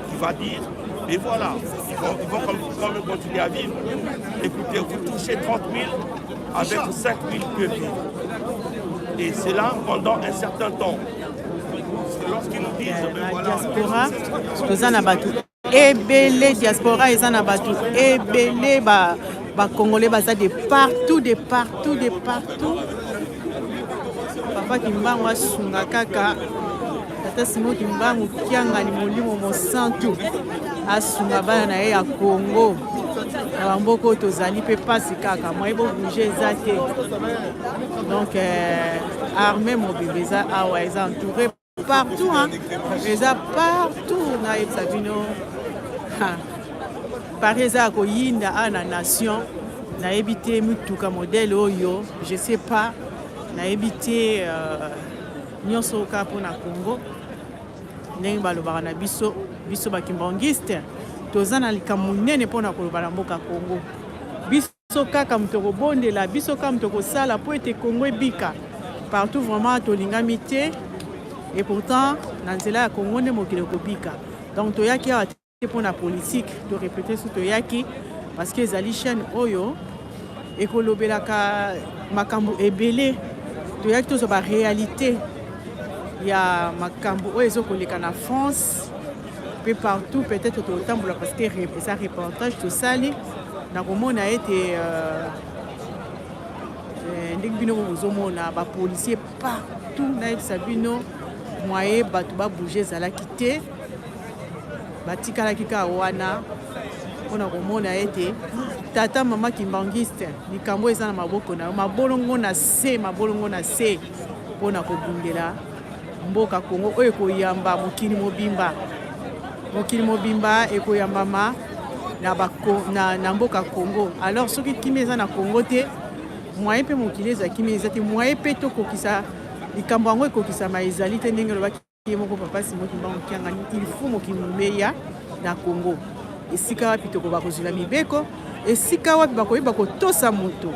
qui va dire, et voilà, ils vont quand même continuer à vivre. Écoutez, vous touchez 30 000, avec 5 000 que vivre. Et c'est là pendant un certain temps. Lorsqu'ils nous disent, ben voilà, diaspora toza na bato ebele, diaspora eza na bato ebele, bacongolais baza de partout, de partout, de partout. Papa Kimbangu asunga kaka, tata Simon Kimbangu Kiangani, molimo mosantu asunga bana na ye ya Congo na bamboka oyo tozali mpe mpasi kaka, moye bobouge eza te. Donc armée mobimba eza awa, eza entouré partout, hein. Eza partout, nayebisa bino. Ha. Paris eza ya koyinda awa na nation. Nayebi te mituka modèle oyo, je sais pas, nayebi te. Nyonso kaka mpona Congo, ndenge balobaka na biso, biso bakimbangiste toza na likambo monene mpona koloba na mboka Congo. Biso kaka moto kobondela, biso kaka moto kosala mpo ete Congo ebika. Partout vraiment tolingami te, et pourtant na nzela ya Congo nde mokili ekobika. Donc toyaki awa te mpona politique, torépéter so toyaki parce que ezali chaîne oyo ekolobelaka makambo ebele. Toyaki tozwa baréalité ya makambo oyo ezokoleka na France mpe partout. Peut-être totambola parce que eza reportage tosali na komona ete ndenge bino bozomona bapolicier partout. Nayebisa bino, moye bato babouge ezalaki te, batikalaki kaka wana mpona komona ete tata mama kimbangiste likambo eza na maboko na yo, mabolongo na se, mabolongo na se mpona kobundela mboka Kongo oyo ekoyamba mokili mobimba. Mokili mobimba ekoyambama na mboka Congo. Alors soki kimia eza na Congo te, moyen mpe mokili eza kimia eza te, moyen mpe tokokisa likambo yango ekokisama ezali te. Ndenge olobaki ye moko papa Simon Kimbangu Kiangani, il faut mokili mobeya na Congo, esika wapi tokoba kozwela mibeko, esika wapi bakoyeba kotosa moto,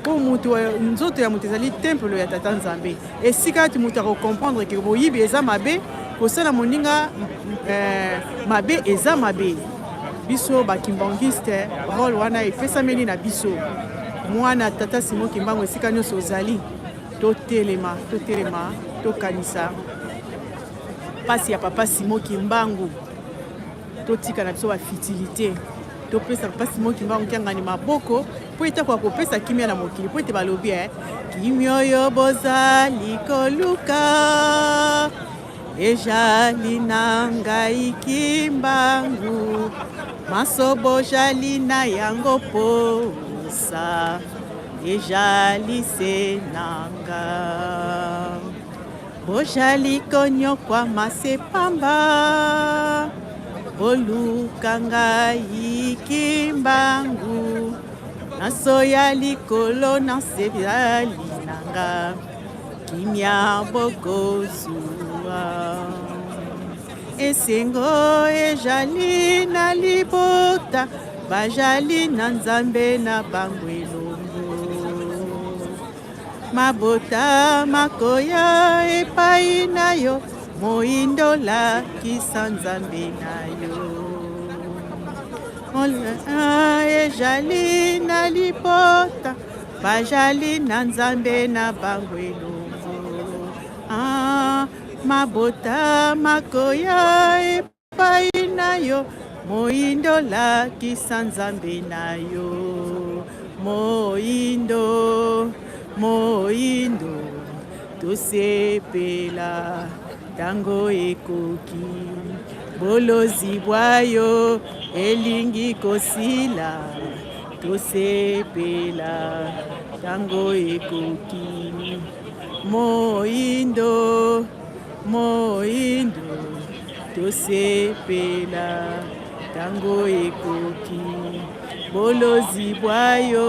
mpo moto, nzoto ya moto ezali tempelo ya tata Nzambe, esika wapi moto akocomprendre ke boyibi eza mabe, kosala moninga mabe eza mabe. Biso bakimbangiste, rôle wana epesameli na biso. Mwana tata Simon Kimbangu, esika nyonso ozali, totelema, totelema, tokanisa mpasi ya papa Simon Kimbangu. Totika na biso bafutilité, topesa papa Simon Kimbangu Kiangani maboko mpo ete akoka kopesa kimia na mokili, mpo ete balobi kimia oyo bozali koluka ejali na ngai Kimbangu, maso bojali na yango posa ejali se na nga, bojali konyokwama se pamba. Boluka ngai kimbangu naso ya likolo na nse bizali na nga kimia bokozwa esengo ejali na libota bajali na nzambe na bango elongo Mabota makoya epai na yo, moindo lakisa Nzambe na yo. Ejali na libota, bajali na Nzambe na bango elongo. Ah, mabota makoya epai na yo moindo lakisa nzambe na yo moindo moindo tosepela ntango ekoki bolozi bwa yo elingi kosila tosepela ntango ekoki moindo moindo tosepela ntango ekoki bolozi bwa yo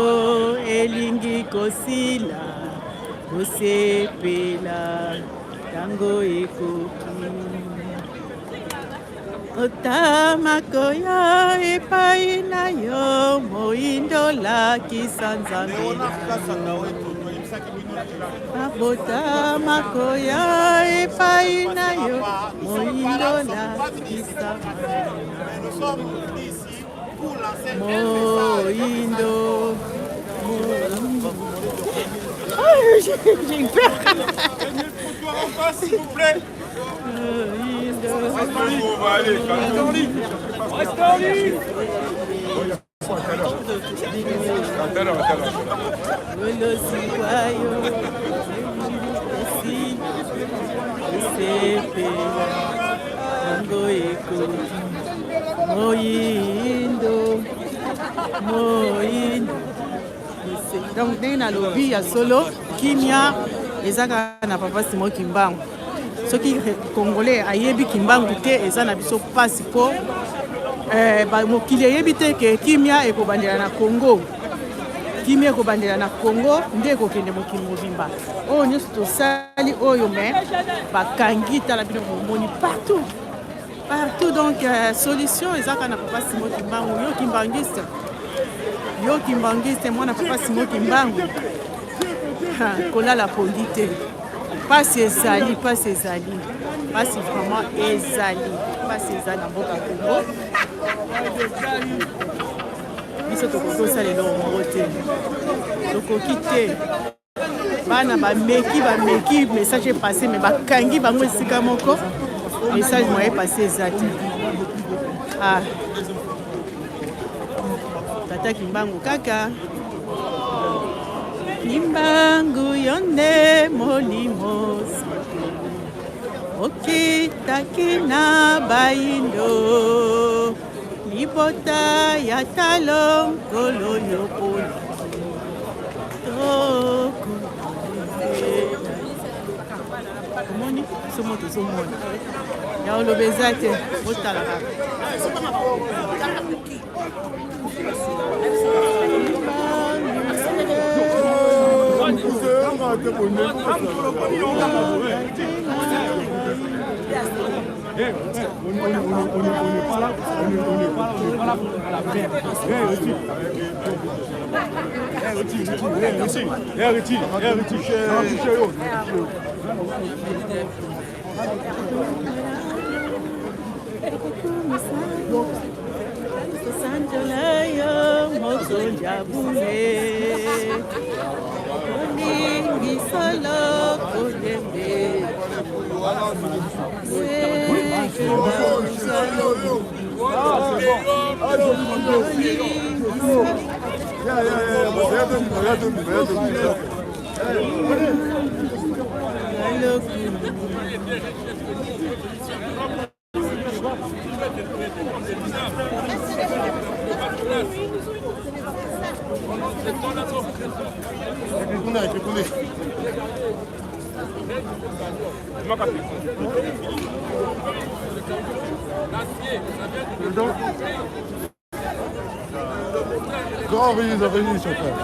elingi kosila tosepela ntango ekoki otamakoya epai na yo moindo lakisa nzambe na yo mabota makoya epai na yo moindo lakisa moindo. J'ai eu peur. S'il vous plaît. Reste en ligne. Moyindo, moyindo. Donc ndenge nalobi ya solo, kimia eza kaka na papa Simon Kimbangu. Soki congolais ayebi Kimbangu te, eza na biso mpasi mpo eh, mokili eyebi te ke kimia ekobandela na Congo. Kimia ekobandela na Congo nde ekokende mokili mobimba. Oyo nyonso tosali oyo me bakangi, tala bino bomoni partout partout. Donc euh, solution eza kaka na papa Simon Kimbangu. Yo kimbangiste, yo kimbangiste, mwana papa Simon Kimbangu, kolala pongi te. Pasi ezali, pasi ezali, pasi vraiment ezali, pasi ezali na mboka Congo. Biso tokoki kosala eloko moko te, tokoki te. Bana bameki, bameki message epasse, me bakangi bango esika moko, message moyen epasse eza te. Ah. Tata Kimbangu kaka Kimbangu yo nde molimo okitaki na bayindo libota ya talo nkolo yo mpona omoni somo tozomona ya oloba eza te, botala kaka. Kosanjola yo mokonzi ya bule, olingi solo kolembe. Grand release of release, frère.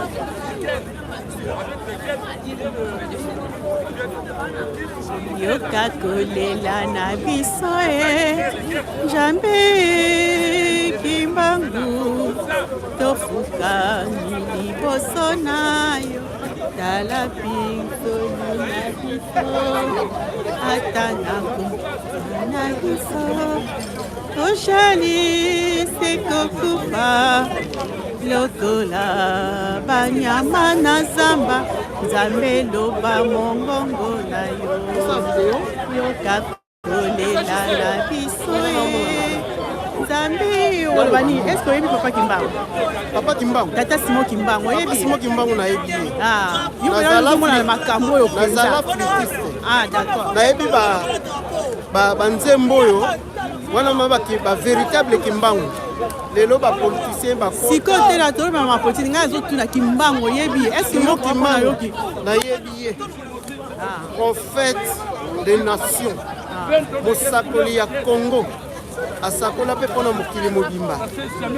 Yoka kolela na biso e Nzambe Kimbangu tofukami liboso na yo tala pinsoli na biso ata na na biso tojali se kokufa lokola banyama na zamba nzambe loba mongongo na yo yoka kolela na biso e nzambe oloba nini est ce que oyebi papa kimbangu papa kimbangu tata simon kimbangu oyebi simon kimbangu nayebi ye ah, yo ozomona na makambo oyo nazala flûtiste ah d'accord nayebi banzembo oyo wana ma ba véritable kimbangu lelo ba politicien ba sikoyo te na toloba ma politique ngai azotuna kimbangu oyebi ye est ce que kimbangu nayebi ye ah. prophète de nation ah. mosakoli ya congo asakola mpe mpo na mokili mobimba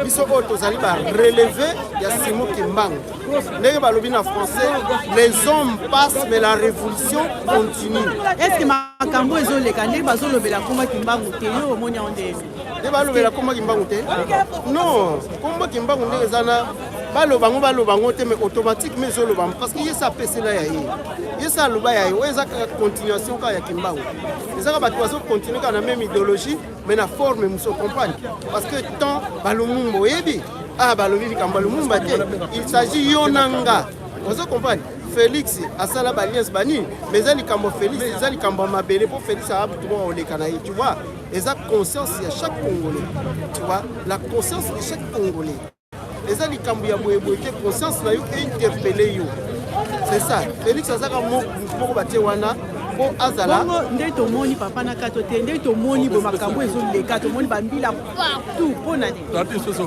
biso oyo tozali bareleve ya simo kimbangu ndenge balobi na français les hommes passent mais la révolution continue est ce que makambo ezoleka ndenge bazolobela komba kimbangu te yo omoni yango ndenge nde balobela komba kimbangu te non komba kimbangu ndenge eza na baloba yango baloba yango te mais automatiquement ezoloba parce que ye sa apesela ya ye ye sa aloba ya ye oyo eza kaka continuation kaka ya kimbangu eza kaka bato bazocontinue kaka na même idéologie mais na forme mosusu comprendre parce que temps balumumba oyebi ah balobi likambo ya lumumba te il s'agit yo na nga ozo comprendre félix asala baliance banini mais eza likambo félix eza likambo ya mabele mpo félix aa butu moko oleka na ye tu vois eza conscience ya chaque congolais tu vois la conscience de chaque congolais eza likambo ya boyeboye te conscience na yo interpele yo c'est ça félix azaka moko batie wana mpo azala bongo nde tomoni papa na kato te nde tomoni bo makambo ezoleka tomoni bambila partout mpo na nini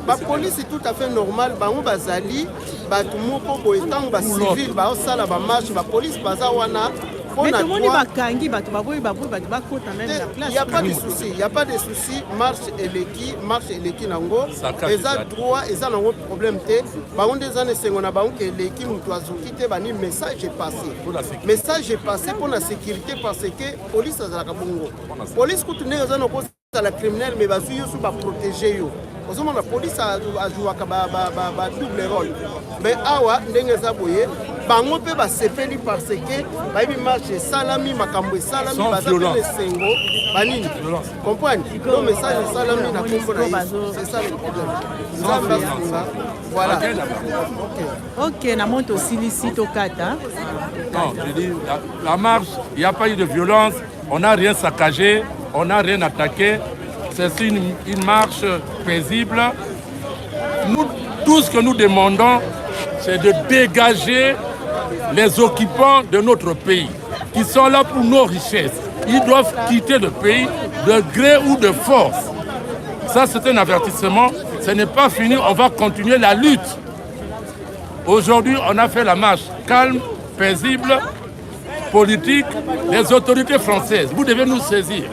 bapolisi tout à fait normal bango bazali bato moko boye ntango bacivile baosala bamarche bapolisi baza wana Mais tomoni bakangi bato baboyi baboyi bato bakota meme na place. Il y a pas de souci, il y a pas de souci, marche eleki, marche eleki nango eza droit, eza nango problème te. Bango nde eza na esengo na bango ke eleki moto azoki te bani message est passé. Message est passé mpo na sécurité parce que police azalaka bongo. Police kutu ndenge eza na kozala criminel mais bazwi yo su baprotege yo ozomona police azwaka ba double rôle mais awa ndenge eza boye bango mpe basepeli parce que bayebi marche esalami makambo esalami baza mpe na esengo banini comprendre donc message esalami na nkombo na yesu c'est ça le problème nzambe asunga voilà ok ok na monte osilisi tokata non je dis la, la marche il n'y a pas eu de violence on n'a rien saccagé on n'a rien attaqué c'est une, une marche paisible nous tout ce que nous demandons c'est de dégager les occupants de notre pays qui sont là pour nos richesses. Ils doivent quitter le pays de gré ou de force. Ça, c'est un avertissement. Ce n'est pas fini, on va continuer la lutte. Aujourd'hui, on a fait la marche calme, paisible, politique. Les autorités françaises, vous devez nous saisir.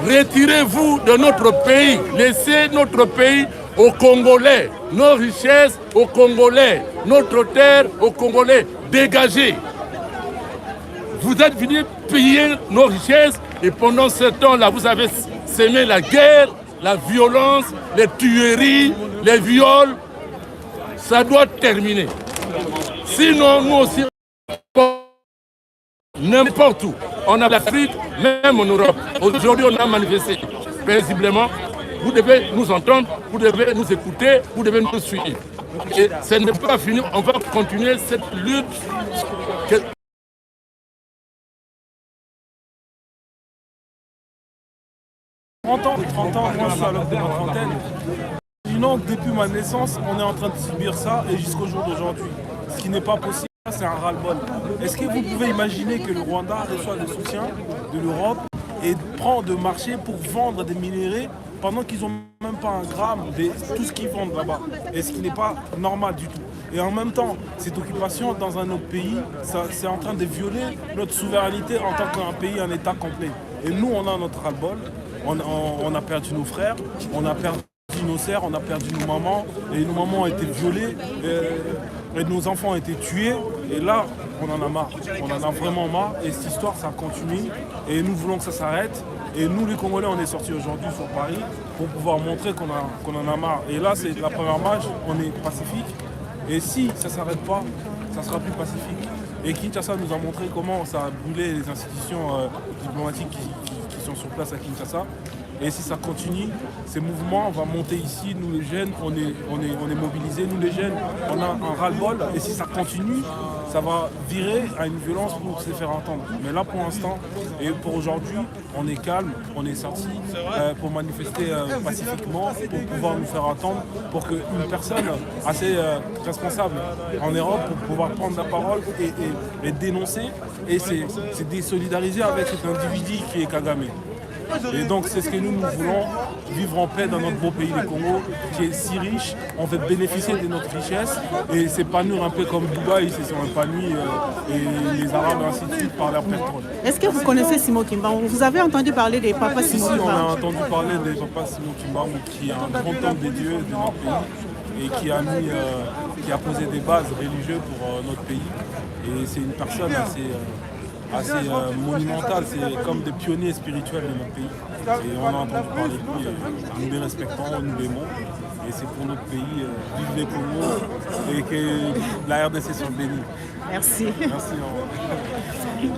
Retirez-vous de notre pays. Laissez notre pays aux Congolais. Nos richesses aux Congolais. Notre terre aux Congolais. Dégagez. Vous êtes venus piller nos richesses et pendant ce temps-là, vous avez semé la guerre, la violence, les tueries, les viols. Ça doit terminer. Sinon, nous aussi, n'importe où, en Afrique, même en Europe. Aujourd'hui, on a manifesté paisiblement. Vous devez nous entendre, vous devez nous écouter, vous devez nous suivre. Et ce n'est pas fini, on va continuer cette lutte. Que... 30 ans, 30 ans, moi je suis à l'aube de ma trentaine. Sinon, depuis ma naissance, on est en train de subir ça et jusqu'au jour d'aujourd'hui. Ce qui n'est pas possible, c'est un ras-le-bol. Est-ce que vous pouvez imaginer que le Rwanda reçoit le soutien de l'Europe et prend de marché pour vendre des minéraux pendant qu'ils n'ont même pas un gramme de tout ce qu'ils vendent là-bas? Et ce qui n'est pas normal du tout. Et en même temps, cette occupation dans un autre pays, c'est en train de violer notre souveraineté en tant qu'un pays, un État complet. Et nous, on a notre ras-le-bol. On, on- on a perdu nos frères, on a perdu nos sœurs, on a perdu nos mamans, et nos mamans ont été violées, et nos enfants ont été tués. Et là, on en a marre. On en a vraiment marre. Et cette histoire, ça continue. Et nous voulons que ça s'arrête. Et nous, les Congolais, on est sortis aujourd'hui sur Paris pour pouvoir montrer qu'on a- qu'on en a marre. Et là, c'est la première marche, on est pacifique. Et si ça ne s'arrête pas, ça sera plus pacifique. Et Kinshasa nous a montré comment ça a brûlé les institutions euh, diplomatiques qui, qui- qui sont sur place à Kinshasa. Et si ça continue, ces mouvements vont monter ici. Nous les jeunes, on est, on est, on est mobilisés. Nous les jeunes, on a un ras-le-bol. Et si ça continue, ça va virer à une violence pour se faire entendre. Mais là, pour l'instant, et pour aujourd'hui, on est calme, on est sorti euh, pour manifester euh, pacifiquement, pour pouvoir nous faire entendre, pour qu'une personne assez euh, responsable en Europe pour pouvoir prendre la parole et, et- et dénoncer et c'est c'est désolidariser avec cet individu qui est Kagame. Et donc c'est ce que nous, nous voulons, vivre en paix dans notre beau pays, le Congo, qui est si riche. On veut bénéficier de notre richesse et s'épanouir un peu comme Dubaï se sont épanouis euh, et les Arabes ainsi de suite par leur pétrole. Est-ce que vous connaissez Simon Kimbangu Vous avez entendu parler des papas Si, Simon si, on a Kimbangu entendu parler des papas Simon Kimbangu, qui est un grand homme de Dieu de notre pays et qui a, mis, euh, qui a posé des bases religieuses pour euh, notre pays. Et c'est une personne assez, euh, assez euh, monumentale, c'est comme des pionniers spirituels de notre pays. Et on a entendu parler de lui, et nous les respectons, nous l'aimons. Et c'est pour notre pays, euh, vive les Congo et que la RDC soit bénie. Merci. Merci. au revoir.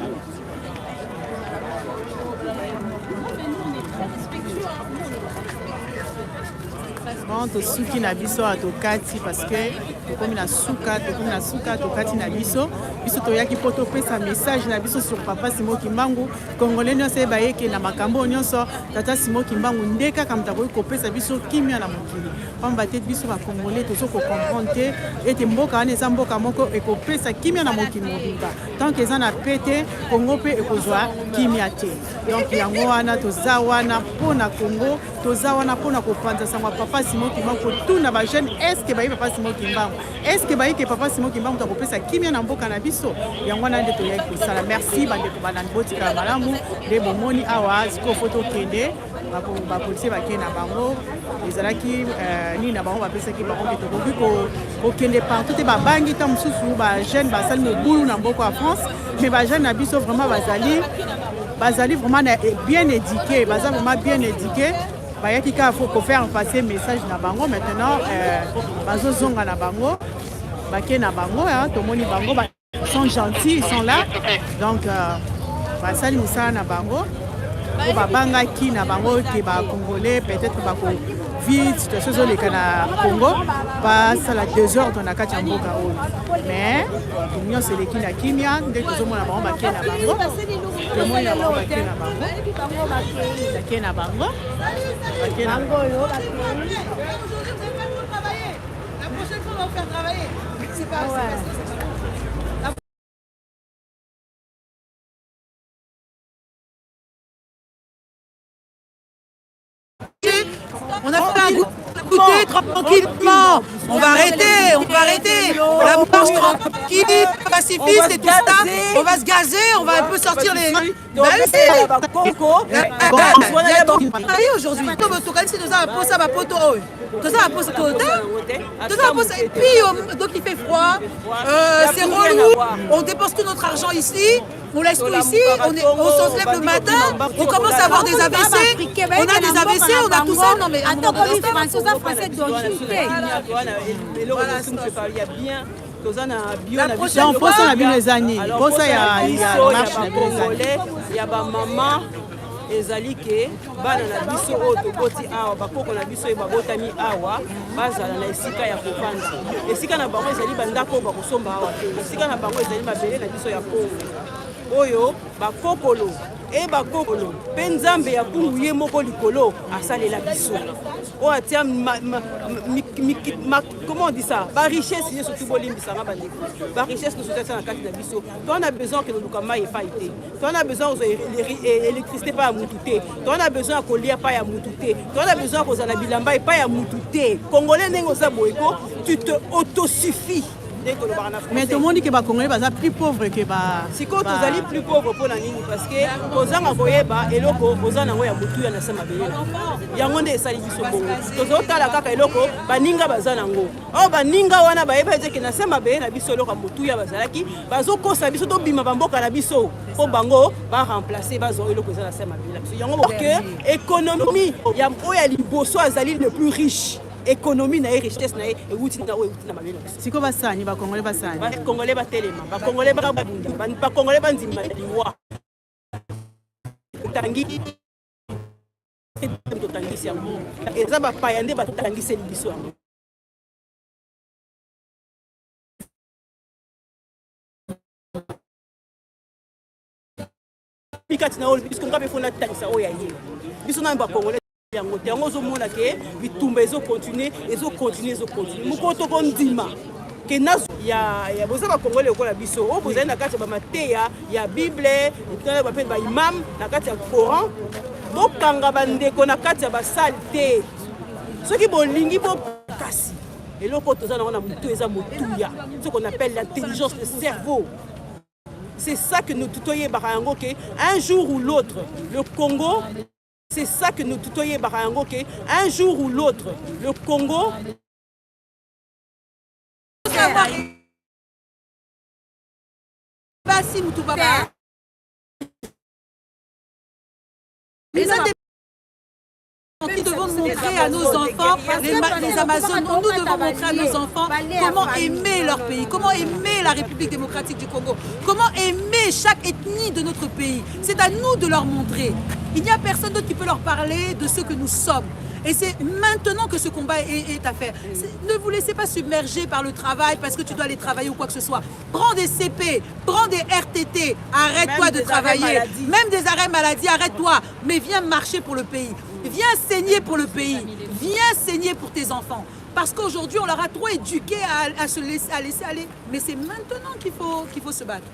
Bon, tosuki na biso awa tokati parce que tokomi na suka tokomi na suka tokati na biso biso toyaki mpo topesa message na biso sur papa Simon Kimbangu congolais nyonso eyeba ye ke na makambo oyo nyonso tata Simon Kimbangu nde kaka moto akoki kopesa biso kimia na mokili pamba te biso ba congolais tozo ko comprendre te ete mboka wana eza mboka moko ekopesa kimia na mokili mobimba tant que eza na paix te Congo mpe ekozwa kimia te donc yango wana toza wana mpo na Congo toza wana mpo na kopanza sango ya papa Simon Kimbangu kotuna ba jeune est-ce que bayi papa Simon Kimbangu est-ce que bayi ke papa Simon Kimbangu akopesa kimia na mboka na biso yango wana nde toyaki kosala merci bandeko balandi botikala malamu nde bomoni awa sikoyo fo tokende bapolisier bakei na bango ezalaki euh, nini na bango bapesaki bango ke tokoki kokende partout te babangi ntango mosusu bajeune basali mobulu na mboka ya france mais bajeune na biso vraiment bazali bazali vraiment na, eh, bien éduqué baza vraiment bien éduqué bayaki kaka kofaire passer message na bango maintenant euh, bazozonga na bango bake na bango tomoni bango ba sont gentils ils sont là donc euh, basali mosala na bango po babangaki na bango ke bacongolais peut-être bako vide situation ezoleka na congo basala désordre na kati ya mboka oyo mais nyonso eleki na kimia nde tozomona bango bake na bango tomoni na bango bake na bango bake na bango bake na bango La prochaine fois, on va vous faire travailler. C'est pas, ouais. pas On a fait un goûter tranquillement. On va arrêter, on va arrêter. La marche tranquille, pacifiste et tout ça. On va se gazer, on va un peu sortir les. aujourd'hui. Et puis, donc il fait froid, euh, c'est relou, on dépense tout notre argent ici on laisse tout ici, on, est, on se lève le matin, on commence à avoir des AVC, on a des AVC, on a tout ça. Non mais attends, français toza na bio na biso posa na bino eza nini posa ya marche na bino eza nini ya bamama ezali ke bana na biso oyo toboti awa bakoko na biso oyo babotami awa bazala na esika ya kovanda esika na bango ezali bandako oyo bakosomba awa te esika na bango ezali mabele na biso ya kongo oyo bakokolo e bakokolo mpe nzambe ya kungu ye moko likolo asalela biso oyo atia comment on dit ça barichesse nyonso tu bolimbisanga bandeko barichesse nyonso atia na kati na biso toa na besoin okende luka mai epai te toa na besoin kozwa électricité epai ya mutu te toa na besoin ya kolia epai ya mutu te toa na besoin ya kozala na bilamba epai ya mutu te congolais ndenge oza boye ko tu te autosuffis. Ndenge tolobaka na Mais français. tomoni ke bacongolais baza plus pauvre ke ba Sikoyo tozali plus pauvre mpo na nini? Parce que kozanga koyeba eloko oza nango ya motuya na se mabele na yango nde esali biso bongo. Tozotala kaka eloko baninga baza nango. Oyo baninga wana bayeba ete ke na se mabele na biso eloko ya motuya bazalaki, bazokosa biso tobima bamboka na biso mpo bango baremplace, bazwa eloko eza na se mabele na biso. Yango ke économie ya oyo ya liboso azali le plus riche, économie na ye, richesse na ye ewuti na oyo ewuti na mabele na biso. Sikoyo basani, bacongolais basani. Bacongolais batelema, bacongolais babunda, bacongolais bandima liwa. Tangi totangisi yango, eza bapaya nde batangiseli biso yango. Kati na oyo biso nga mpe fo natangisa oyo ya ye biso na bacongolais yango te. Yango ozomona ke bitumba ezocontinue, ezocontinue, ezocontinue. Mokolo tokondima ke na ya boza bacongolais lokola biso oyo bozali na kati ya bamateya ya Bible, mpe baimam na kati ya Coran, bokanga bandeko na kati ya basale te. Soki bolingi bokasi eloko oyo toza nango na motu eza motuya, ce qu'on appelle l'intelligence, le cerveau, c'est ça que nous toyebaka yango ke un jour ou l'autre le Congo, c'est ça que nous toyebaka yango ke un jour ou l'autre le Congo. Basi mutu baba eza nde qui devons montrer à nos enfants, les Amazones, nous devons montrer à nos enfants comment aimer leur pays, comment aimer la République démocratique du Congo, comment aimer chaque ethnie de notre pays. C'est à nous de leur montrer. Il n'y a personne d'autre qui peut leur parler de ce que nous sommes. Et c'est maintenant que ce combat est à faire. Ne vous laissez pas submerger par le travail parce que tu dois aller travailler ou quoi que ce soit. Prends des CP, prends des RTT, arrête-toi Même de des arrêts travailler. maladie. Même des arrêts maladie, arrête-toi. Mais viens marcher pour le pays. Viens saigner pour le pays. Viens saigner pour tes enfants. Parce qu'aujourd'hui, on leur a trop éduqués à se laisser, à laisser aller. Mais c'est maintenant qu'il faut se battre.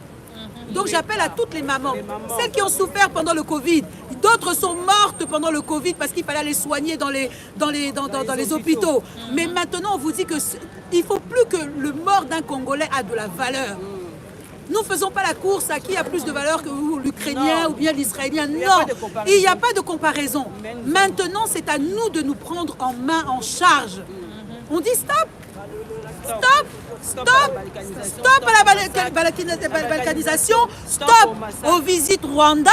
Donc j'appelle à toutes les mamans, celles qui ont souffert pendant le Covid, d'autres sont mortes pendant le Covid parce qu'il fallait les soigner dans les hôpitaux. Mais maintenant, on vous dit que il faut plus que le mort d'un Congolais a de la valeur. Nous ne faisons pas la course à qui a plus de valeur que l'Ukrainien Non. ou bien l'Israélien. Il n'y a Non, pas de comparaison. il n'y a pas de comparaison. Maintenant, c'est à nous de nous prendre en main, en charge. On dit stop, stop, stop, stop à la balkanisation, stop aux visites Rwanda.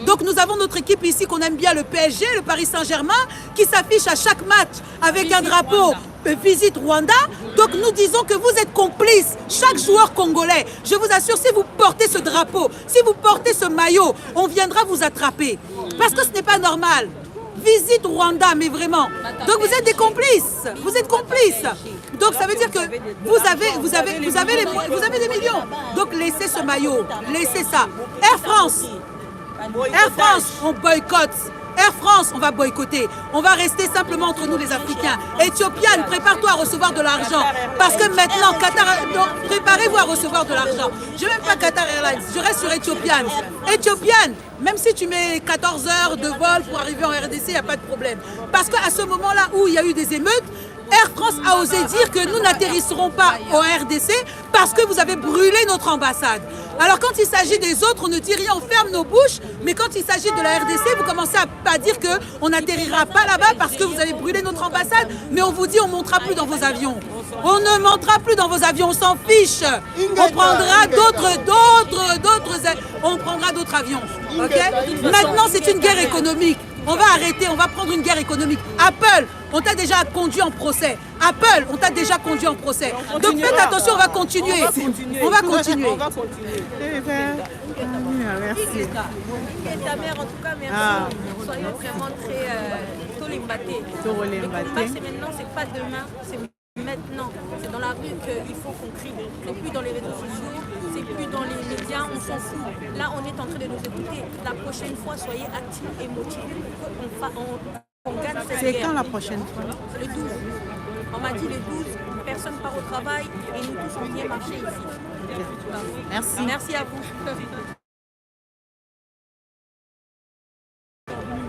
Donc nous avons notre équipe ici qu'on aime bien, le PSG, le Paris Saint-Germain, qui s'affiche à chaque match avec un drapeau Visite Rwanda. Donc nous disons que vous êtes complices, chaque joueur congolais. Je vous assure, si vous portez ce drapeau, si vous portez ce maillot, on viendra vous attraper. Parce que ce n'est pas normal. Visite Rwanda, mais vraiment. Donc vous êtes des complices. Vous êtes complices. Donc ça veut dire que vous avez des millions. Donc laissez ce maillot, laissez ça. Air France, Air France, on boycotte. Air France, on va boycotter. On va rester simplement entre nous les Africains. Ethiopian, prépare-toi à recevoir de l'argent. Parce que maintenant, Qatar, donc, préparez-vous à recevoir de l'argent. Je ne veux même pas Qatar Airlines, je reste sur Ethiopian. Ethiopian, même si tu mets 14 heures de vol pour arriver en RDC, il n'y a pas de problème. Parce qu'à ce moment-là où il y a eu des émeutes, Air France a osé dire que nous n'atterrisserons pas au RDC parce que vous avez brûlé notre ambassade. Alors quand il s'agit des autres, on ne dit rien, on ferme nos bouches, mais quand il s'agit de la RDC, vous commencez à dire qu'on n'atterrira pas là-bas parce que vous avez brûlé notre ambassade, mais on vous dit on ne montera plus dans vos avions. On ne montera plus dans vos avions, on s'en fiche. On prendra d'autres, d'autres, d'autres, on prendra d'autres avions. Ok? Maintenant, c'est une guerre économique. On va arrêter, on va prendre une guerre économique. Apple, on t'a déjà conduit en procès. Apple, on t'a déjà conduit en procès. Donc faites attention, on va continuer. On va continuer. On va continuer. On va continuer. Merci. Ta mère, en tout cas, merci. Ah. Soyons vraiment très tolemba te. Tolemba te. Le combat, c'est maintenant, c'est pas demain, c'est maintenant. C'est dans la rue qu'il faut qu'on crie. C'est plus dans les réseaux sociaux, c'est plus dans les médias, on s'en fout. Là, on est en train de nous écouter. La prochaine fois, soyez actifs et motivés pour qu'on on gagne cette C'est guerre. quand la prochaine fois? C'est le 12. On m'a dit le 12, personne part au travail et nous tous on vient marcher ici. Merci. Merci à vous.